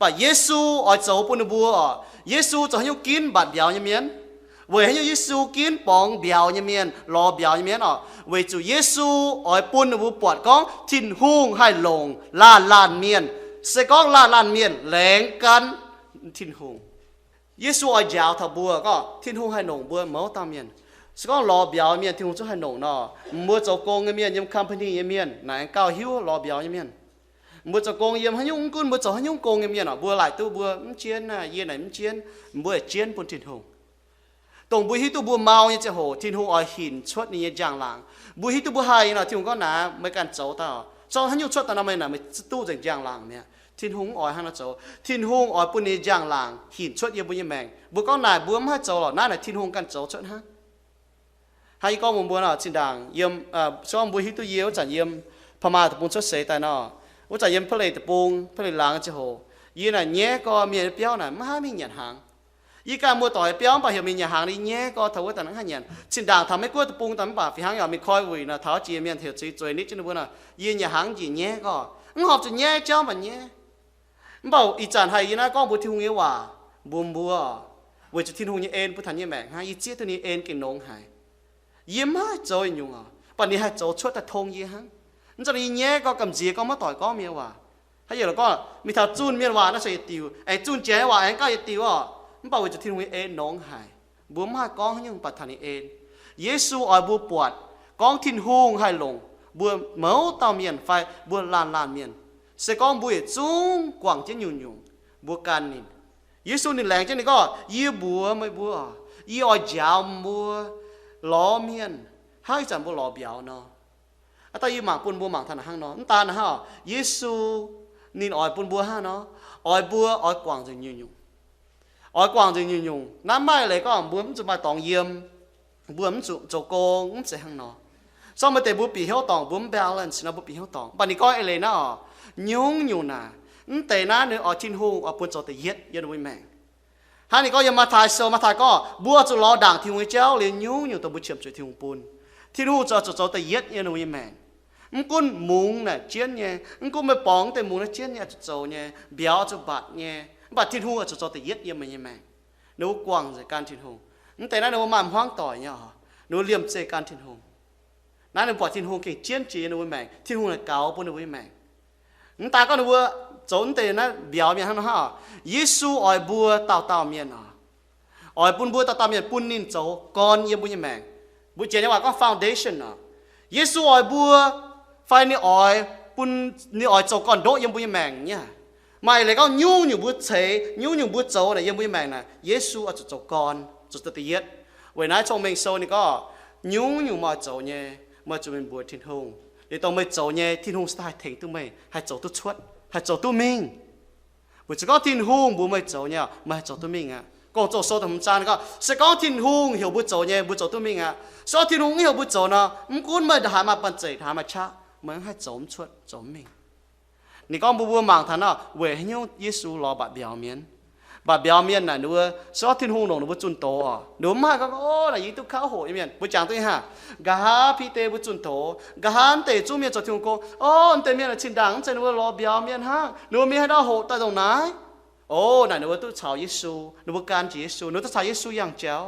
Baac Yesu oix zoux bun ninh mbuo oc. Yesu zoux haaix nyungc ginv mbatc mbiauz nyei mienh? Weic haaix nyungc Yesu ginv borngz mbiauz nyei mienh, lorz mbiauz nyei mienh oc? Weic zuqc Yesu oix bun ninh mbuo buatc gorngv Tin-Hungh haih longc laanh laanh mienh. Se gorngv laanh laanh mienh laengz gan Tin-Hungh, Yesu oix njaaux taux mbuo gorngv Tin-Hungh haih longc mbuo mouz dauh mienh. Se gorngv lorz mbiauz mienh Tin-Hungh zungv haih longc nor, mbuo zoux gong nyei mienh, yiem company nyei mienh naaic gauh hiuv lorz mbiauz nyei mienh. Mbuo zoux gong yiem haaix nyungc, mv gunv mbuo zoux haaix nyungc gong nyei mienh oc, mbuo laaic duqv mbuo mv jienv, yie naaic mv jienv, mbuo yaac jienv bun Tin-Hungh. Dongh mbuo hiuv duqv mbuo mau nyei ziangh hoc, Tin-Hungh oix hinc cuotv ninh nyei njang-laangc. Mbuo hiuv duqv mbuo haih nyei nor, Tin-Hungh gorngv, naaic meih ganh zoux daaih oc. Zorqv haaix nyungc cuotv daaih nor, meih naaic meih duqv nzengc njang-laangc mi'aqv. Tin-Hungh mv oix hnangv nor zoux. Tin-Hungh oix bun ninh njang-laangc hinc cuotv yiem mbuo nyei maengc. Mbuo gorngv naaic mbuo mv haih zoux lorqc, naaiv naaic Tin-Hungh ganh zoux cuotv hnangv. Hnangv yie gorngv mbuox mbuo nor, zinh ndaangc yiem, se gorngv mbuo hiuv duqv yie wuov zanc yiem Pama deic-bung cuotv seix daaih nor, wuov zanc yiem Pei Lei deic-bung, Pei Lei laangz ziangh hoc, yie naaic nyaiv gorx mienh nyei biauv naaic mv haih mingh nyanc hnaangx. Yie ganh muoz-doic biauv mv baac heuc mingh nyanc hnaangx, yie nyaiv gorx taux wuov daaih hnangv haaix nyanc. Zinh ndaangc taux Meiv Guoqv deic-bung daaih mv baac fih hnangv yaac mingh koi wuic naaic, taux jiex mienh heuc zuiz zueiz nitv jienv ninh mbuo naaic, yie nyanc hnaangx njiec nyaiv gorx, mv horpc zuqc nyaiv, jauv mv baac nyaiv. Mv baac ih zanc haih yie naaiv gorngv mbuox Tin-Hungh nyei waac mbuox mbuo, weic zuqc Tin-Hungh nyei en bun taux yie maengc hnangv. Yie zieqv duqv ninh en gengh nongx haic. Yie mv haih zoux nyungc oc, mv baac ninh haih zoux cuotv daaih tong yie hnangv. Mv zeiz yie nyaiv gorx gamh nziex gorngv maiv doic gorngv mienh waac. Haaix nyungc lorqc gorngv mingh taux zunh mienh waac naaiv se yietc diuc, aengx zunh jiex nyei waac aengx gauh yietc diuc oc. Mv baac weic zuqc Tin-Hungh nyei en nongx haic, mbuo mv haih gorngv haaix nyungc baac taux ninh en. Yesu oix mbuo buatc gorngv Tin-Hungh haih longc mbuo mouz dauh mienh fai mbuo laanh laanh mienh, se gorngv mbuo yietc zungv guangc jienv nyungc-nyungc, mbuo gan ninh. Yesu ninh laengz jienv ninh gorngv, yie mbuox meih mbuo, yie oix njaaux mbuo lorz mienh hnangv ih zanc mbuo lorz mbiauz nor. Aa, daaih yie mangc bun mbuo mangc taux naaic hnangv nor, mv daan naaic hnangv oc. Yesu ninh oix bun mbuo hnangv nor, oix mbuo oix guangc nzengc nyungc-nyungc, oix guangc nzengc nyungc-nyungc. Naaiv maaih leiz gorngv mbuo mv zuqc maaih dorngx yiem, mbuo mv zuqc zoux gong, mv zeiz hnangv nor. Sorng maaih deix mbuo bieqc hnyouv dorngc, mbuo mv balance nor, mbuo bieqc hnyouv dorngc. Mv baac ninh gorngv eix leiz naaiv oc, nyungc-nyungc naaic, mv deix naaiv ninh oix Tin-Hungh oix bun zoux da'yietv yiem ninh mbuo nyei maengc. Hnangv ninh gorngv yiem Matv^taai Sou, Matv^taai gorngv mbuo zuqc lorz ndaangc Tin-Hungh nyei jauv liuz nyungc-nyungc dongh mbuo qiemx zuqc Tin-Hungh bun. Tin-Hungh zuqc, zuqc zoux da'yietv yiem ninh mbuo nyei maengc. Mv gunv mungz naaic jienv nyei, mv gunv meih borngz deix mungz naaiv jienv nyei, oix zuqc zoux nyei, mbiauz oix zuqc mbatc nyei, mv baac Tin-Hungh oix zuqc zoux da'yietv yiem meih nyei maengc. Ninh mbuo guangc nzengc gan Tin-Hungh. Mv deix naaiv ninh mbuo maaih hmuangv doic nyei oc, ninh mbuo liemh zeih gan Tin-Hungh. Naaiv ninh buatc Tin-Hungh gengh jienv jiex yiem ninh mbuo maengc, Tin-Hungh naaic gaux bun ninh mbuo nyei maengc. Mv daan gorngv ninh mbuo zoux mv deix naaiv mbiauz mienh hnangv nor hnangv oc. Yesu oix mbuo dauh dauh mienh oc, oix bun mbuo dauh dauh mienh bun ninh zoux gorn yiem mbuo nyei maengc. Mbuo Janx nyei waac gorngv foundation oc. Yesu oix mbuo, fai ninh oix bun, ninh oix zoux gorn-ndoqv yiem mbuo nyei maengc nyei. Maaih leiz gorngv nyungc-nyungc mbuo ceix, nyungc-nyungc mbuo zoux naaic yiem mbuo nyei maengc naaic, Yesu oix zuqc zoux gorn, zuqc zoux da'yietv. Weic naaiv Cong-Mengh Sou ninh gorngv, nyungc-nyungc meih oix zoux nyei, meih zuqc mingh mbuox Tin-Hungh. Liuz dongh meih zoux nyei, Tin-Hungh se daaih haih tengx duqv meih, haih zoux duqv cuotv, haih zoux duqv mingh. Weic zuqc gorngv Tin-Hungh mbuox meih zoux nyei, meih haih zoux duqv mingh aqv. Gong-Zoh Sou da'hmz zaang ninh gorngv, se gorngv Tin-Hungh heuc mbuo zoux nyei, mbuo zoux duqv mingh aqv. Se gorngv Tin-Hungh mv heuc mbuo zoux nor, mv gunv meih ndongc haaix maaih banh zeic, ndongc haaix maaih qaqv, meih mv haih zoux mv cuotv, zoux mv mingh. Ninh gorngv mbuox mbuo mangc taux naaiv, weic haaix nyungc Yesu lorz mbatc mbiauz mienh. Mbatc mbiauz mienh naaic ninh mbuo, se gorngv Tin-Hungh longc ninh mbuo zunh doz oc, ninh mbuo mv haih gorngv, o, naaic yie duqv kauv hoqc nyei mienh. Mbuo jangx duqv nyei hnangv, nqa'haav Bide mbuo zunh doz, nqa'haav mv deix zungv mienh zoux Tin-Hungh gong, o, mv deix mienh cin-ndaangc mv zeiz ninh mbuo lorz mbiauz mienh hnangv, ninh mbuo mingh haaix ndau hoqc daaih ndongc naaiv? O, naaic ninh mbuo duqv caux Yesu, ninh mbuo gan jiex Yesu, ninh mbuo duqv caux Yesu yangh jaux.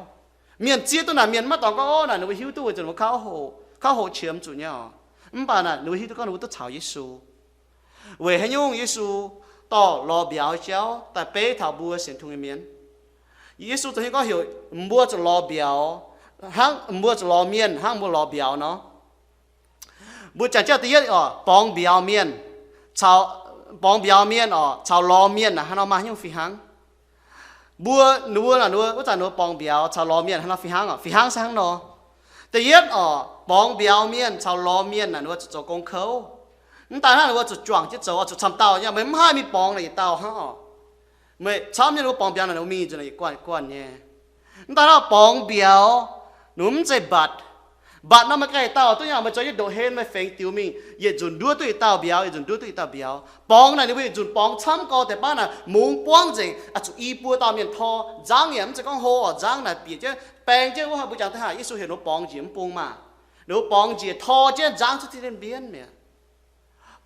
Mienh zieqv duqv naaic mienh maiv dorngx gorngv, o, naaic ninh mbuo hiuv duqv weic zuqc ninh mbuo kauv hoqc, kauv hoqc qiemx zuqc nyei oc. Mv baac naaic ninh mbuo hiuv duqv gorngv ninh mbuo duqv caux Yesu. Weic haaix nyungc Yesu dorh lorz mbiauz jauv daaih beiv taux mbuo sienx Tin-Hungh nyei mienh? Yesu zoux haaix nyungc gorngv heuc mbuo zuqc lorz mbiauz, hnangv mbuo zuqc lorz mienh hnangv mbuo lorz mbiauz nor? Mbuo jangx jauv da'yietv oc, borngz mbiauz mienh caux, borngz mbiauz mienh oc caux lorz mienh naaic hnangv nor maaih haaix nyungc fih hnangv? Mbuo, ninh mbuo naaic, ninh mbuo wuov zanc ninh mbuo borngz mbiauz caux lorz mienh hnangv nor fih hnangv oc. Fih hnangv se hnangv nor. Da'yietv oc, borngz mbiauz mienh caux lorz mienh naaic ninh mbuo zuqc zoux gong kouv. Mv daan hnangv, ninh mbuo zuqc juangc jienv zoux, zuqc camv dauh nyei, meih mv haih mingh borngz naaic yietc dauh hnangv oc. Meih camv nyei, ninh mbuo borngz mbiauz naaic ninh mbuo mingh zuqc naaic yietc guanh yietc guanh nyei. Mv daan hnangv, borngz mbiauz ninh mbuo mv zeiz mbatc. Mbatc nor meih ganh yietc dauh duqv nyei, meih zoux yietc ndoqc hen meih fengx diux mingh, yietc nzunc nduov duqv yietc dauh mbiauz, yietc nzunc nduov duqv yietc dauh mbiauz. Borngz naaic ninh mbuo yietc nzunc borngz camv gorx deix baav naaic, mungz buangv nzengc, aqc zuqc i buo dauh mienh tor. Nzangv yaac mv zeiz gorngv hlo oc, nzangv naaic bieqc jienv baeng jienv wuov, mbuo jangx daaih hnangv Yesu heuc ninh mbuo borngz njiec mv bung maah. Ninh mbuo borngz njiec tor jienv nzangv cuotv zinh mbienv mi'aqv.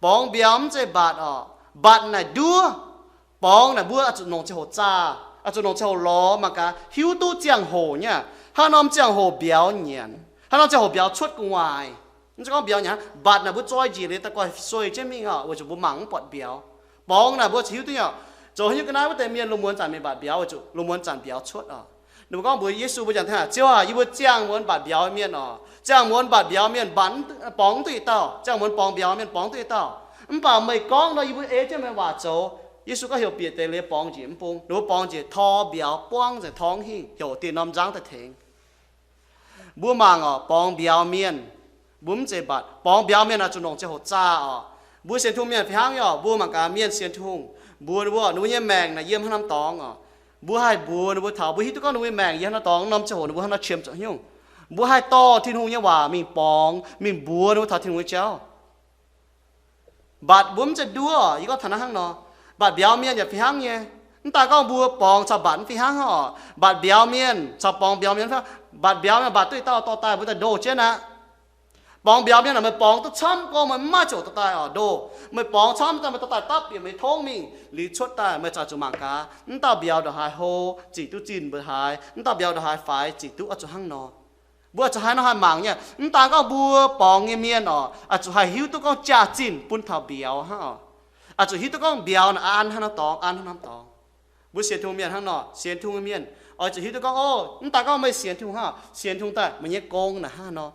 Borngz mbiauz mv zeiz mbatc oc. Mbatc naaic nduov. Borngz naaic mbuo oix zuqc nongc ziangh hoc zaah, oix zuqc nongc ziangh hoc lorz mangc gaax, hiuv duqv ziangh hoc nyei, haaix norm ziangh hoc mbiauz nyanc, haaix norm ziangh hoc mbiauz cuotv gu'nguaaic. Mv zeiz gorngv mbiauz nyanc, mbatc naaic mbuo zoi njiec liuz daaih guaih sueih jienv mingh oc, weic zuqc mbuo mangc mv buatc mbiauz. Borngz naaic mbuo zuqc hiuv duqv nyei oc. Zoux haaix nyungc ga'naaiv wuov deix mienh lungh muonz zanc mingh mbatc mbiauz, weic zuqc lungh muonz zanc mbiauz cuotv oc. Ninh mbuo gorngv mbuox Yesu mbuo jangx tengx, Ziouv aac, yie mbuo ziangh muonz mbatc mbiauz mienh oc, ziangh muonz mbatc mbiauz mienh mbatc, borngz mv duqv yietc dauh, ziangh muonz borngz mbiauz mienh borngz mv duqv yietc dauh. Mv baac meih gorngv nor, yie mbuo ei jienv meih waac zoux. Yesu gorngv heuc bieqc deix liuz borngz njiec mv bung. Ninh mbuo borngz njiec tor mbiauz buangv nzengc, tor hingh, heuc dieh norm nzangv daaih tengx. Mbuo mangc oc, borngz mbiauz mienh, mbuo mv zeiz mbatc. Borngz mbiauz mienh oix zuqc nongc ziangh hoc zaah oc. Mbuo sienx Tin-Hungh mienh fih hnangv nyei oc. Mbuo mangc gaax mienh sienx Tin-Hungh, mbuox ninh mbuo, ninh mbuo nyei maengc naaic yiem haaix norm dorngx oc. Mbuo haih mbuox ninh mbuo taux mbuo hiuv duqv gorngv ninh mbuo nyei maengc yiem haaix norm dorngx, norm ziangh hoc ninh mbuo haaix nor qiemx zuqc haaix nyungc. Mbuo haih dorh Tin-Hungh nyei waac mingh borngz, mingh mbuox ninh mbuo taux Tin-Hungh nyei jauv. Mbatc mbuo mv zeiz nduov, yie gorngv taux naaiv hnangv nor. Mbatc mbiauz mienh yaac fih hnangv nyei. Mv daaih gorngv mbuo borngz caux mbatc mv fih hnangv oc. Mbatc mbiauz mienh caux borngz mbiauz mienh, mbatc mbiauz mienh mbatc duqv dauh dorh daaih mbuo daaih ndoh jienv aqv. Borngz mbiauz mienh aeqv, meih borngz duqv camv gorngv meih mv maaih ziouc dorh daaih oc ndoh. Meih borngz camv daaih meih dorh daaih dapv bieqc meih tongv mingh liuz cuotv daaih meih zaax zuqc mangc gaax. Mv dauh mbiauz ndongc haaix hlo, zic duqv zinh mbuo haaix, mv dauh mbiauz ndongc haaix faix, zic duqv oix zuqc hnangv nor. Mbuo zuqc haaix nor haih mangc nyei. Mv daan gorngv mbuo borngz nyei mienh oc, oix zuqc haih hiuv duqv gorngv jaax-zinh bun taux mbiauz hnangv oc. Oix zuqc hiuv duqv gorngv mbiauz naaic an hnangv nor dorngx, an hnangv nor dorngx. Mbuo sienx Tin-Hungh mienh hnangv nor, sienx Tin-Hungh mienh oix zuqc hiuv duqv gorngv, o, mv daan gorngv meih sienx Tin-Hungh hnangv, sienx Tin-Hungh daaih meih nyei gong naaic hnangv nor.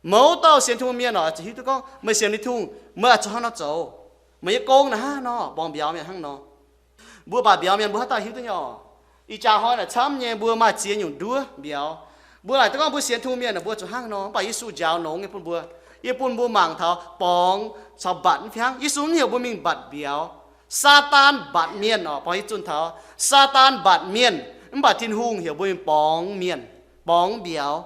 Mouz dauh sienx Tin-Hungh mienh oc, oix zuqc hiuv duqv gorngv meih sienx Tin-Hungh meih oix zuqc hnangv nor zoux. Meih nyei gong naaic hnangv nor, borngz mbiauz mienh hnangv nor. Mbuo mbatc mbiauz mienh mbuo haaix dauh hiuv duqv nyei oc? Ih jaax hnoi naaic camv nyei mbuo maaih ziex nyungc nduov mbiauz. Mbuo laaic duqv gorngv mbuo sienx Tin-Hungh mienh naaic mbuo zuqc hnangv nor, mv baac Yesu njaaux longx nyei bun mbuo. Yie bun mbuo mangc taux borngz caux mbatc mv fih hnangv. Yesu mv heuc mbuo mingh mbatc mbiauz. Saadaan mbatc mienh oc, borngz yie zunh taux Saadaan mbatc mienh, mv baac Tin-Hungh heuc mbuo mingh borngz mienh, borngz mbiauz.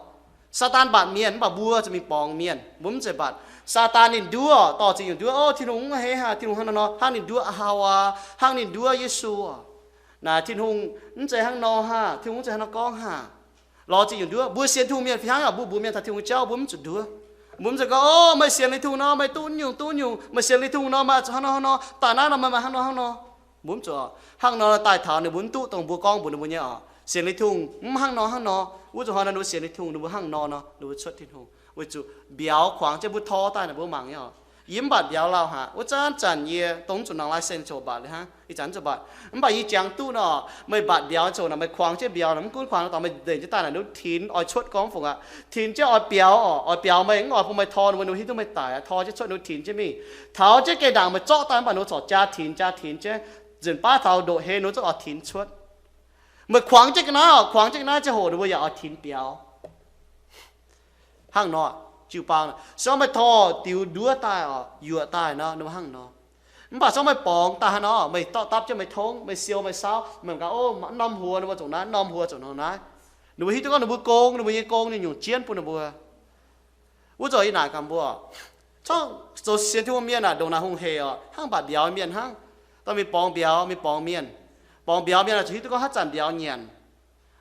Saadaan mbatc mienh mv baac mbuo zuqc mingh borngz mienh. Mbuo mv zeiz mbatc Saadaan ninh nduov oc, dorh ziex nyungc nduov, o, Tin-Hungh mv heiv haic, Tin-Hungh hnangv nor nor, hnangv ninh nduov Haawaa, hnangv ninh nduov Yesu oc. Naaic Tin-Hungh mv zeiz hnangv nor haah, Tin-Hungh mv zeiz hnangv nor gorngv haah. Lorz ziex nyungc nduov, mbuo sienx Tin-Hungh mienh fih hnangv oc, mbuo mbuox mienh taux Tin-Hungh jauv mbuo mv zuqc nduov. Mbuo mv zeiz gorngv, o, meih sienx Tin-Hungh nor meih duqv nyungc duqv nyungc, meih sienx Tin-Hungh nor meih zuqc hnangv nor hnangv nor, daaih naaiv nor meih maaih hnangv nor hnangv nor. Mbuo mv zuqc hnangv nor daaih taux ninh mbuo mv duqv dongh mbuo gorngv mbuox ninh mbuo nyei oc. Sienx Tin-Hungh mv hnangv nor hnangv nor. Wuov zuqc hnoi nor ninh mbuo sienx Tin-Hungh, ninh mbuo hnangv nor nor, ninh mbuo cuotv Tin-Hungh. Weic zuqc mbiauz kuangx jienv mbuo tor daaih naaic mbuo mangc nyei oc. Yie mv mbatc mbiauz lauh haic. Wuov zanc zanc yie dongh mv zuqc nangc license ziouc mbatc liuz hnangv. Ih zanc mv zuqc mbatc. Mv baac yie jangx duqv nor, meih mbatc mbiauz ziouc naaic meih kuangx jienv mbiauz naaic, mv gunv kuangx nor dorngx meih ndenc jienv daaih naaic nduov tinx oix cuotv gorngv fungc aqv. Tinx jienv oix biaux oc, oix biaux meih, mv oix bun meih tor ninh mbuo, ninh mbuo hiuv duqv meih daic aqv, tor jienv cuotv ninh mbuo tinx jienv mingh. Taux jienv geh ndaangc meih zorqv daaih mv baac ninh mbuo corc jaa tinx jaa tinx jienv, nzunc baav taux ndoqc hei ninh mbuo zungv oix tinx cuotv. Meih kuangx jienv ga'naaiv oc, kuangx jienv ga'naaiv ziangh hoc ninh mbuo yaac oix tinx biaux. Hnangv nor, jiu-baang, se gorngv meih tor diux nduov daaih oc, yuoqc daaih nor, ninh mbuo hnangv nor. Mv baac se gorngv meih borngz daaih hnangv nor, meih dorh dapv jienv meih tongv, meih siou meih saauv, meih gaax, o, norm huox ninh mbuo zuqc naaiv, norm huox zuqc nor naaiv. Ninh mbuo hiuv duqv gorngv ninh mbuo gong, ninh mbuo nyei gong ninh nyungc jienv bun ninh mbuo. Wuov zanc yie naaic gaax mbuo, corc zoux sienx Tin-Hungh mienh aac, ndongc naaic hungh hec oc, hnangv mbatc mbiauz mienh hnangv. Dorh mingh borngz mbiauz, mingh borngz mienh. Borngz mbiauz mienh oix zuqc hiuv duqv gorngv haaix zanc mbiauz nyanc.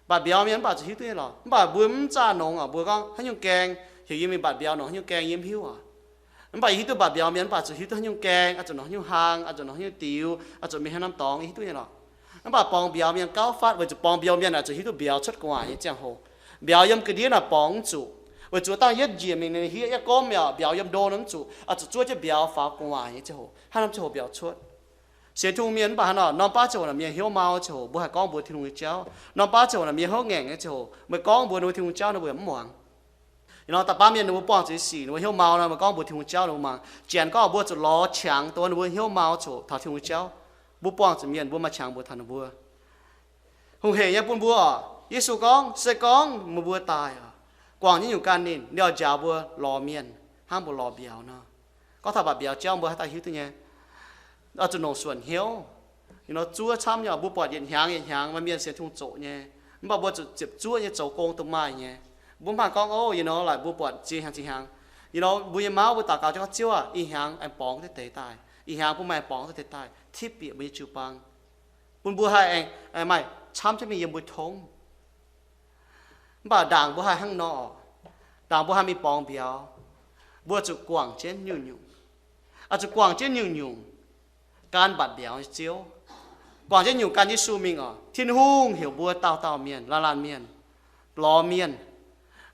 Mbatc mbiauz mienh mv baac zuqc hiuv duqv nyei lorqc. Mv baac mbuo mv zaah nongx oc, mbuo gorngv haaix nyungc gaeng, heuc yie mingh mbatc mbiauz nongx haaix nyungc gaeng yie mv hiuv oc. Mv baac yie hiuv duqv mbatc mbiauz mienh mv baac zuqc hiuv duqv haaix nyungc gaeng, oix zuqc nongc haaix nyungc hlang, oix zuqc nongc haaix nyungc diux, oix zuqc mingh haaix norm dorngx, yie hiuv duqv nyei lorqc. Mv baac borngz mbiauz mienh gauh fatv weic zuqc borngz mbiauz mienh oix zuqc hiuv duqv mbiauz cuotv gu'nguaaic nyei ziangh hoc. Mbiauz yiem ga'ndiev naaic borngz mv zuqc, weic zuqc dangh yietv njiec mingh ninh hniev yietv gomv mi'aqv, mbiauz yiem ndo nor mv zuqc, oix zuqc zuov jienv mbiauz faaux gu'nguaaic nyei ziangh hoc, haaix norm ziangh hoc mbiauz cuotv. Sienx Tin-Hungh mienh mv baac hnangv nor, norm baav ziangh hoc naaic mienh hnyouv mau ziangh hoc mbuo haih gorngv mbuox Tin-Hungh nyei jauv. Norm baav ziangh hoc naaic mienh hnyouv ngaengc nyei ziangh hoc meih gorngv mbuox ninh mbuo Tin-Hungh jauv ninh mbuo yaac mv muangx. Ih nor da'baav mienh ninh mbuo buangh zuqc sic, ninh mbuo hnyouv mau nor meih gorngv mbuox Tin-Hungh jauv ninh mbuo muangx. Janx gorngv mbuo zuqc lorz qangx dongh ninh mbuo hnyouv mau ziangh hoc taux Tin-Hungh nyei jauv. Mbuo buangh zuqc mienh mbuo maaih qangx mbuox taux ninh mbuo. Hungh hec nyei bun mbuo oc. Yesu gorngv, se gorngv meih mbuo daaih oc, guangc jienv nyungc ganh ninh, ninh oix njaaux mbuo lorz mienh hnangv mbuo lorz mbiauz nor. Gorngv taux mbatc mbiauz jauv mbuo haaix dauh hiuv duqv nyei. Oix zuqc longc suonc hnyouv. Ih nor zuov camv nyei, mbuo buatc yietc hnyangx yietc hnyangx maaih mienh sienx Tin-Hungh zoqc nyei, mv baac mbuo zuqc ziepc zuoqv nyei zoux gong dongh maaih nyei. Mbuo mv baac gorngv, o, ih nor laaic mbuo buatc ziex hnyangx ziex hnyangx. Ih nor mbuo nyei mauv mbuo daux gaux jienv gorngv, Ziouv aah, ih hnyangx aengx borngz duqv deix daaih, ih hnyangx bun meih aengx borngz duqv deix daaih, tipv bieqc mbuo nyei jiu-baang, bun mbuo haih aengx maaih camv jienv mingh yiem mbuo tongv. Mv baac ndaangc mbuo haih hnangv nor oc, ndaangc mbuo haih mingh borngz mbiauz, mbuo zuqc guangc jienv nyungc-nyungc, oix zuqc guangc jienv nyungc-nyungc gan mbatc mbiauz nyei Ziouv, guangc jienv nyungc gan Yesu mingh oc. Tin-Hungh heuc mbuo dauh dauh mienh, laanh laanh mienh, lorz mienh.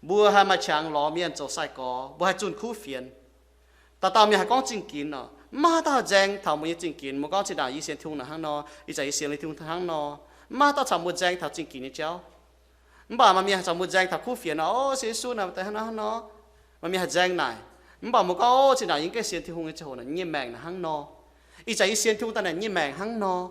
Mbuo haih maaih qangx lorz mienh zoux sai-gorx, mbuo haih zunh kuv fienx. Dauh dauh mienh haih gorngv zingh ginx oc, mv maaih haaix dauh haih nzaeng taux mbuo nyei zingh ginx. Mbuo gorngv zinh ndaangc yie sienx Tin-Hungh naaic hnangv nor, ih zanc yie sienx liuz Tin-Hungh hnangv nor, mv maaih haaix dauh caux mbuo nzaeng taux zingh ginx nyei jauv. Mv baac maaih mienh haih caux mbuo nzaeng taux kuv fienx oc, o, sienx Yesu naaic deix hnangv nor hnangv nor. Maaih mienh haih nzaeng naaic. Mv baac mbuo gorngv, o, zinh ndaangc yie mv gaengh sienx Tin-Hungh nyei ziangh hoc naaic, yie nyei maengc naaic hnangv nor. Ih zanc yie sienx Tin-Hungh daaih naaic, yie nyei maengc hnangv nor.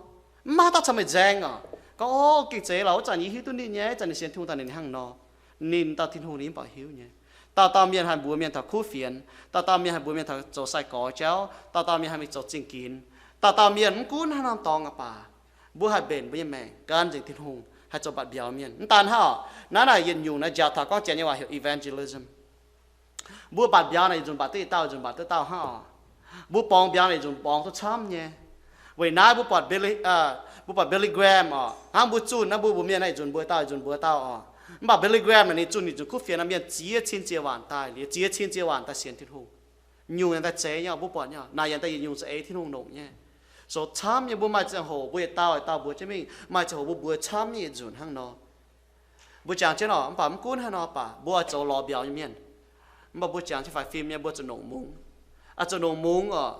Mv maaih haaix dauh caux meih nzaeng oc. Gorngv, o, gengh zeiz lorqc, wuov zanc yie hiuv duqv ninh nyei, ih zanc ninh sienx Tin-Hungh daaih ninh hnangv nor. Ninh dauh Tin-Hungh ninh mv baac hiuv nyei. Dauh dauh mienh haih mbuox mienh taux kuv fienx, dauh dauh mienh haih mbuox mienh taux zoux sai-gorx jauv, dauh dauh mienh haih mingh zoux zingh ginx. Dauh dauh mienh mv gunv haaix norm dorngx aqv baac, mbuo haih mbenc mbuo nyei maengc gan nzengc Tin-Hungh, haih zoux mbatc mbiauz mienh. Mv daan hnangv oc, naaiv naaic yietc nyungc naaiv njaaux taux gorngv Janx nyei waac heuc evangelism. Mbuo mbatc mbiauz naaic yietc nzunc mbatc duqv yietc dauh, yietc nzunc mbatc duqv dauh hnangv oc. Mbuo borngz mbiauz naaic yietc nzunc borngz duqv camv nyei. Weic naaiv mbuo buatc Billy Graham oc, hnangv mbuo zunh naaiv, mbuo mbuox mienh naaiv, yietc nzunc mbuox dauh, yietc nzunc mbuox dauh oc. Mv baac Billy Graham naaic ninh zunh, ninh zunh kuv fienx naaiv, mienh ziex cin ziex waanc daaih, liuz ziex cin ziex waanc daaih sienx Tin-Hungh. Nyungc yaac daaih zeiz nyei, mbuo buatc nyei, naaic yaac daaih yietc nyungc za'eix Tin-Hungh longc nyei. So camv nyei, mbuo maaih ziangh hoc mbuo yietc dauh yietc dauh mbuox jienv mingh, maaih ziangh hoc mbuo mbuox camv nyei yietc nzunc hnangv nor. Mbuo jangx jienv oc, mv baac mv gunv hnangv nor baac mbuo oix zoux lorz mbiauz nyei mienh. Mv baac mbuo jangx jienv faix fim nyei, mbuo zuqc nongc mungz. Oix zuqc nongc mungz oc,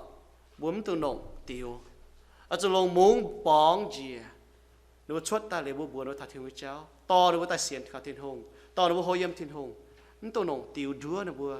mbuo mv dungx nongc diux. Oix zuqc longc mungz borngz njiec. Ninh mbuo cuotv daaih liuz mbuo mbuox ninh mbuo taux Tin-Hungh nyei jauv, dorh ninh mbuo daaih sienx kaux Tin-Hungh, dorh ninh mbuo hlo yiem Tin-Hungh. Mv dungx nongc diux nduov ninh mbuo.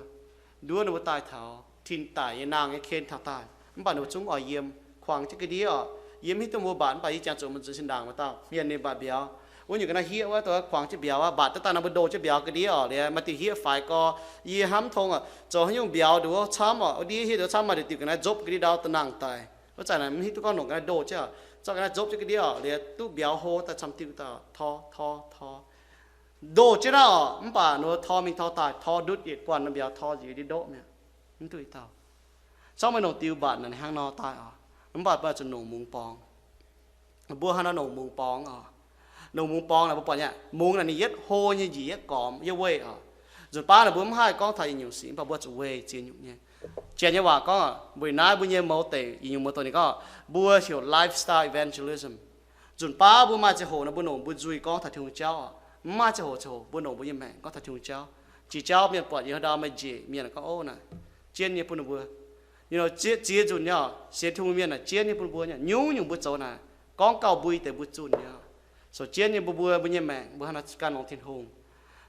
Nduov ninh mbuo daaih taux tin-daic nyei nangh nyei ken taux daaih, mv baac ninh mbuo zungv oix yiem, kuangx jienv ga'ndiev oc. Yie mv hiuv duqv mbuo mbatc, mv baac yie jangx zuqc mbuo zuqc zinh ndaangc maaih dauh mienh ninh mbatc mbiauz. Wuov nyungc ga'naaiv hieqv wuov, dongh kuangx jienv mbiauz wuov, mbatc duqv daaih nor mbuo ndoh jienv mbiauz ga'ndiev oc. Liuz maaih diuh hieqv faix gorx, yie hnamv tong oc, zoux haaix nyungc mbiauz nduov camv oc, wuov ndiev hieqv nduov camv, maaih diuh diuh ga'naaiv nzopv ga'ndiev ndau da'nangc daic. Wuov zanc naaic mv hiuv duqv gorngv nongc ga'naaiv ndoh jienv oc, zorqv ga'naaiv nzopv jienv ga'ndiev oc, liuz duqv mbiauz hlo daaih camv diuh daaih tor tor tor. Ndoh jienv naaiv oc, mv baac ninh mbuo tor mingh tor daaih, tor ndutv yietc guanh nor, mbiauz tor njiec ndiev ndoqv mi'aqv. Mv duqv i dauh. Corc maaih nongc diux mbatc naaic hnangv nor daaih oc. Mv baac mbuo zuqc nongc mungz borngz. Mbuo hnangv nor nongc mungz borngz oc. Nongc mungz borngz naaic mbuo buatc nyei, mungz naaic ninh yietv hlo nyei njiec yietv gormx yietv weih oc. Nzunc baav naaic mbuo mv haih gorngv taux yietc nyungc sic, mv baac mbuo zuqc weih ziex nyungc nyei. Janx nyei waac gorngv, weic naaiv mbuo nyei mouz deic yietc nyungc mouz dongh ninh gorngv, mbuo heuc lifestyle evangelism. Nzunc baav mbuo maaih ziangh hoc nor mbuo nongc mbuo nzuih gorngv taux Tin-Hungh jauv oc. Mv maaih ziangh hoc, ziangh hoc mbuo nongc mbuo nyei maengc gorngv taux Tin-Hungh jauv. Jiex jauv mienh buatc yiem haaix ndau maaih njiec mienh gorngv, ov, naaic jienv nyei bun ninh mbuo. Ziex nzunc nyei oc, sienx Tin-Hungh mienh naaic jienv nyei bun mbuo nyei. Nyungc-nyungc mbuo zoux naaic gorngv gauh mbui deix mbuo zunh nyei oc. So jienv nyei mbuo, mbuo, mbuo nyei maengc mbuo hnangv nor gan longx Tin-Hungh.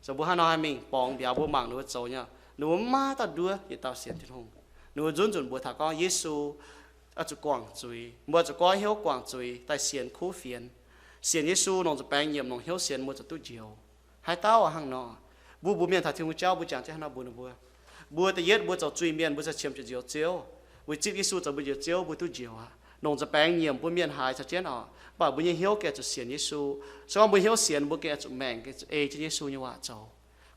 So mbuo hnangv nor haih mingh borngz mbiauz, mbuo mangc ninh mbuo zoux nyei oc. Ninh mbuo mv maaih dauh nduov yietc dauh sienx Tin-Hungh. Ninh mbuo nzunc nzunc mbuox taux gorngv Yesu oix zuqc guangc zuiz. Mbuo oix zuqc goiv hnyouv guangc zuiz daaih sienx kuv fienx. Sienx Yesu longc nzuih baengx nyiemc, longc hnyouv sienx mbuo zuqc duqv njoux. Haaix dauh hnangv nor, mbuo mbuox mienh taux Tin-Hungh jauv mbuo jangx jienv hnangv nor mbuox ninh mbuo. Mbuo da'yietv mbuo zoux zuiz-mienh mbuo ziouc qiemx zuqc njoux Ziouv. Weic zipv Yesu zoux mbuo njoux Ziouv mbuo duqv njoux aqv. Longc nzuih baengx nyiemc bun mienh haiz caux jienv oc, mv baac mbuo nyei hnyouv gengh zuqc sienx Yesu. Se gorngv mbuo hnyouv sienx, mbuo gengh zuqc maengc, gengh zuqc ei jienv Yesu nyei waac zoux.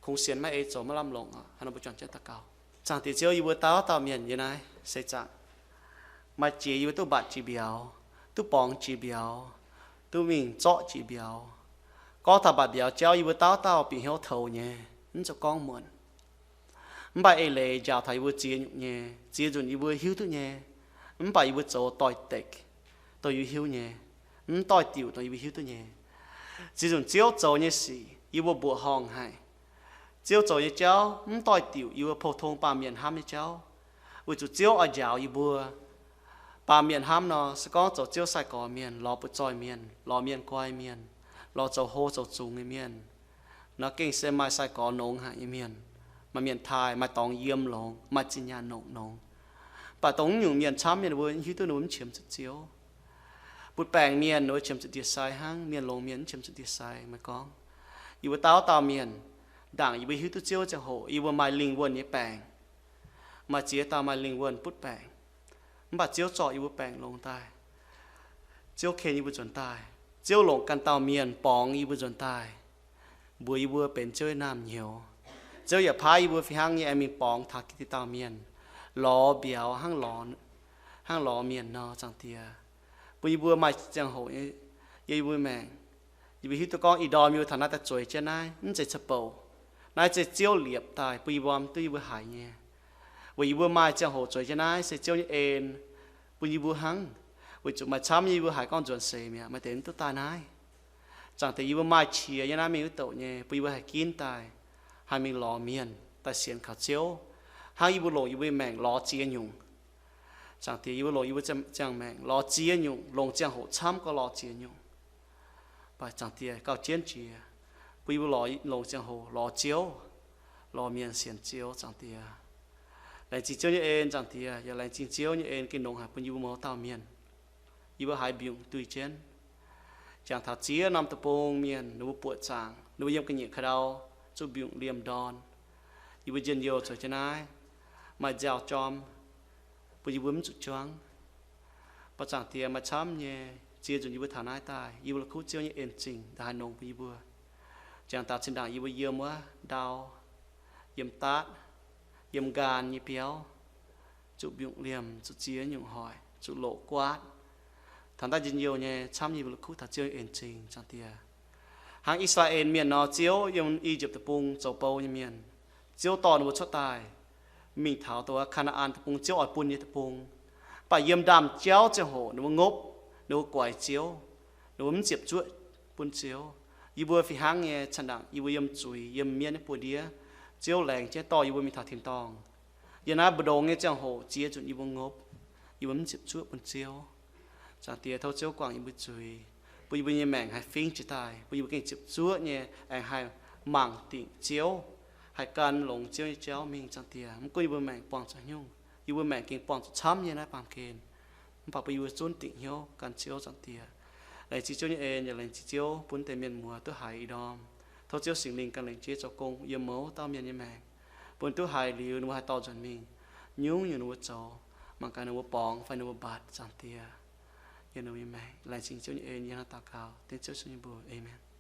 Kungx sienx maiv ei zoux maiv lamh longc oc. Hnangv nor mbuo juangc jienv daux gaux. Zaangc Diex Ziouv, yie mbuo dauh dauh mienh yie naaiv se zaangc maaih jiex yie mbuo duqv mbatc jiex mbiauz, duqv borngz jiex mbiauz, duqv mingh zorqv jiex mbiauz. Gorngv taux mbatc mbiauz jauv yie mbuo dauh dauh bieqc hnyouv toux nyei, mv zoux gorngv muonc. Mv baac eix leiz njaaux taux yie mbuo ziex nyungc nyei. Ziex nzunc yie mbuo hiuv duqv nyei, mv baac yie mbuo zoux doix-dekc dongh yie hiuv nyei, mv doix-diuc dongh yie mbuo hiuv duqv nyei. Ziex nzunc Ziouv zoux nyei sic yie mbuo mbuoqc horngh haic. Ziouv zoux nyei jauv mv doix-diuc yie mbuo pou-tong baamh mienh hnamv nyei jauv, weic zuqc Ziouv oix njaaux yie mbuo. Baamh mienh hnamv nor, se gorngv zoux Ziouv sai-gorx mienh, lorz butv-zoih mienh, lorz mienh guai mienh, lorz zoux hlo zoux zungx nyei mienh, nor gengh se maaih sai-gorx nongx haic nyei mienh. Maaih mienh taaih, maaih dorngx yiem longx, maaih zinh nyaanh nongc nongx. Mv baac dongh nyungc mienh camv mienh mbuo hiuv duqv ninh mbuo mv qiemx zuqc Ziouv. Butv-baengc mienh ninh mbuo qiemx zuqc ndie-sai hnangv, mienh longx mienh mv qiemx zuqc ndie-sai. Meih gorngv, yie mbuo dauh dauh mienh, ndaangc yie mbuo hiuv duqv Ziouv ziangh hoc yie mbuo maaih lingh wuonh nyei baengc. Maaih ziex dauh maaih lingh wuonh butv-baengc, mv baac Ziouv zorc yie mbuo baengc longx daaih. Ziouv ken yie mbuo nzuonx daaih. Ziouv longc ganh dauh mienh borngz yie mbuo nzuonx daaih, mbuox yie mbuo benx Ziouv nyei naamh nyouz. Ziouv yaac paaiv yie mbuo fih hnangv nyei aengx mingh borngz taux gitv dauh mienh, lorz mbiauz hnangv lorz, hnangv lorz mienh nor, Zaangc Diex. Bun yie mbuo maaih ziangh hoc nyei, yie, yie mbuo maengc, yie mbuo hiuv duqv gorngv ih ndorm yie mbuo taux naaiv daaih zueiz jienv naaiv mv zeiz ca'bouc. Naaiv se Ziouv liepc daaih bun yie mbuo duqv yie mbuo haiz nyei. Weic yie mbuo maaih ziangh hoc zueiz jienv naaiv se Ziouv nyei en bun yie mbuo hnangv. Weic zuqc maaih camv nyei yie mbuo haiz gorngv nzuonx seix mi'aqv, maaih deix mv duqv daaih naaiv. Zaangc Diex, yie mbuo maaih qiex yiem naaiv mingh wuov douc nyei, bun yie mbuo haih ginv daaih, haih mingh lorz mienh daaih sienx kaux Ziouv, hnangv yie mbuo longc yie mbuo nyei maengc lorz ziex nyungc. Zaangc Diex, yie mbuo longc yie mbuo ziangh maengc lorz ziex nyungc, longc ziangh hoc camv gorngv lorz ziex nyungc. Mv baac Zaangc Diex, gauh jienv jiex, bun yie mbuo lorz, longc ziangh hoc lorz Ziouv, lorz mienh sienx Ziouv, Zaangc Diex. Laengz zingh Ziouv nyei en, Zaangc Diex, yaac laengz zingh Ziouv nyei en gengh nongx haic bun yie mbuo mouz dauh mienh. Yie mbuo haiz mbiungc duih jienv. Jangx taux ziex norm deic-bung mienh, ninh mbuo buoqc zaangc, ninh mbuo yiem ga'nyiec ka'ndau zuqc mbiungc liemh ndorn. Yie mbuo njien-youh zueiz jienv naaiv, maaih nziaaux jorm bun yie mbuo mv zuqc juangv. Mv baac Zaangc Diex, maaih camv nyei ziex nzunc yie mbuo taux naaiv daaih, yie mbuo la'kuqv Ziouv nyei en-zingh ndongc haaix nongx bun yie mbuo. Jangx taux zinh ndaangc yie mbuo yiem wuov ndau, yiem daatv, yiem nqaang nyei biauv, zuqc mbiungc liemh, zuqc ziex nyungc hoic, zuqc loqc guaatv, taux daaih njien-youh nyei camv yie mbuo la'kuqv taux Ziouv nyei en-zingh, Zaangc Diex. Hnangv I^saa^laa^en Mienh nor, Ziouv yiem Ijipt Deic-Bung zoux bou nyei mienh, Ziouv dorh ninh mbuo cuotv daaih, mingh taux dongh Kaa^naa^an Deic-Bung, Ziouv oix bun nyei deic-bung. Mv baac yiem ndaamv-jauv ziangh hoc ninh mbuo ngopv, ninh mbuo guaix Ziouv, ninh mbuo mv ziepc zuoqv bun Ziouv. Yie mbuo fih hnangv nyei, zanc ndaangc yie mbuo yiem zuiz, yiem mienv nyei buoz-ndiev, Ziouv laengz jienv dorh yie mbuo mingh taux tin-dorngh. Yiem naaiv mbu'ndongx nyei ziangh hoc ziex nzunc yie mbuo ngopv, yie mbuo mv ziepc zuoqv bun Ziouv. Zaangc Diex, tov Ziouv guangc yie mbuo zuiz, bun yie mbuo nyei maengc haih fingv jiez daaih, bun yie mbuo gengh ziepc zuoqv nyei aengx haih mangc dingc Ziouv, haih gan longx Ziouv nyei jauv mingh. Zaangc Diex, mv gunv yie mbuo maengc buangh zuqc haaix nyungc, yie mbuo maengc gengh buangh zuqc camv nyei naaiv baamh gen, mv baac bun yie mbuo zunv dingc hnyouv gan Ziouv. Zaangc Diex, laengz zingh Ziouv nyei en, yaac laengz zingh Ziouv bun deix mienh muoz duqv haiz ih ndorm. Tov Ziouv Singx Lingh ganh laengz jeiv zoux gong yiem mouz dauh mienh nyei maengc, bun ninh duqv haiz liuz ninh mbuo haih dorh nzuonx mingh, nyungc-nyungc ninh mbuo zoux, mangc gaax ninh mbuo borngz fai ninh mbuo mbatc. Zaangc Diex, yiem ninh mbuo nyei maengc. Laengz zingh Ziouv nyei en, yie hnangv daux gaux dengv Ziouv Yesu nyei mbuox. Aamen.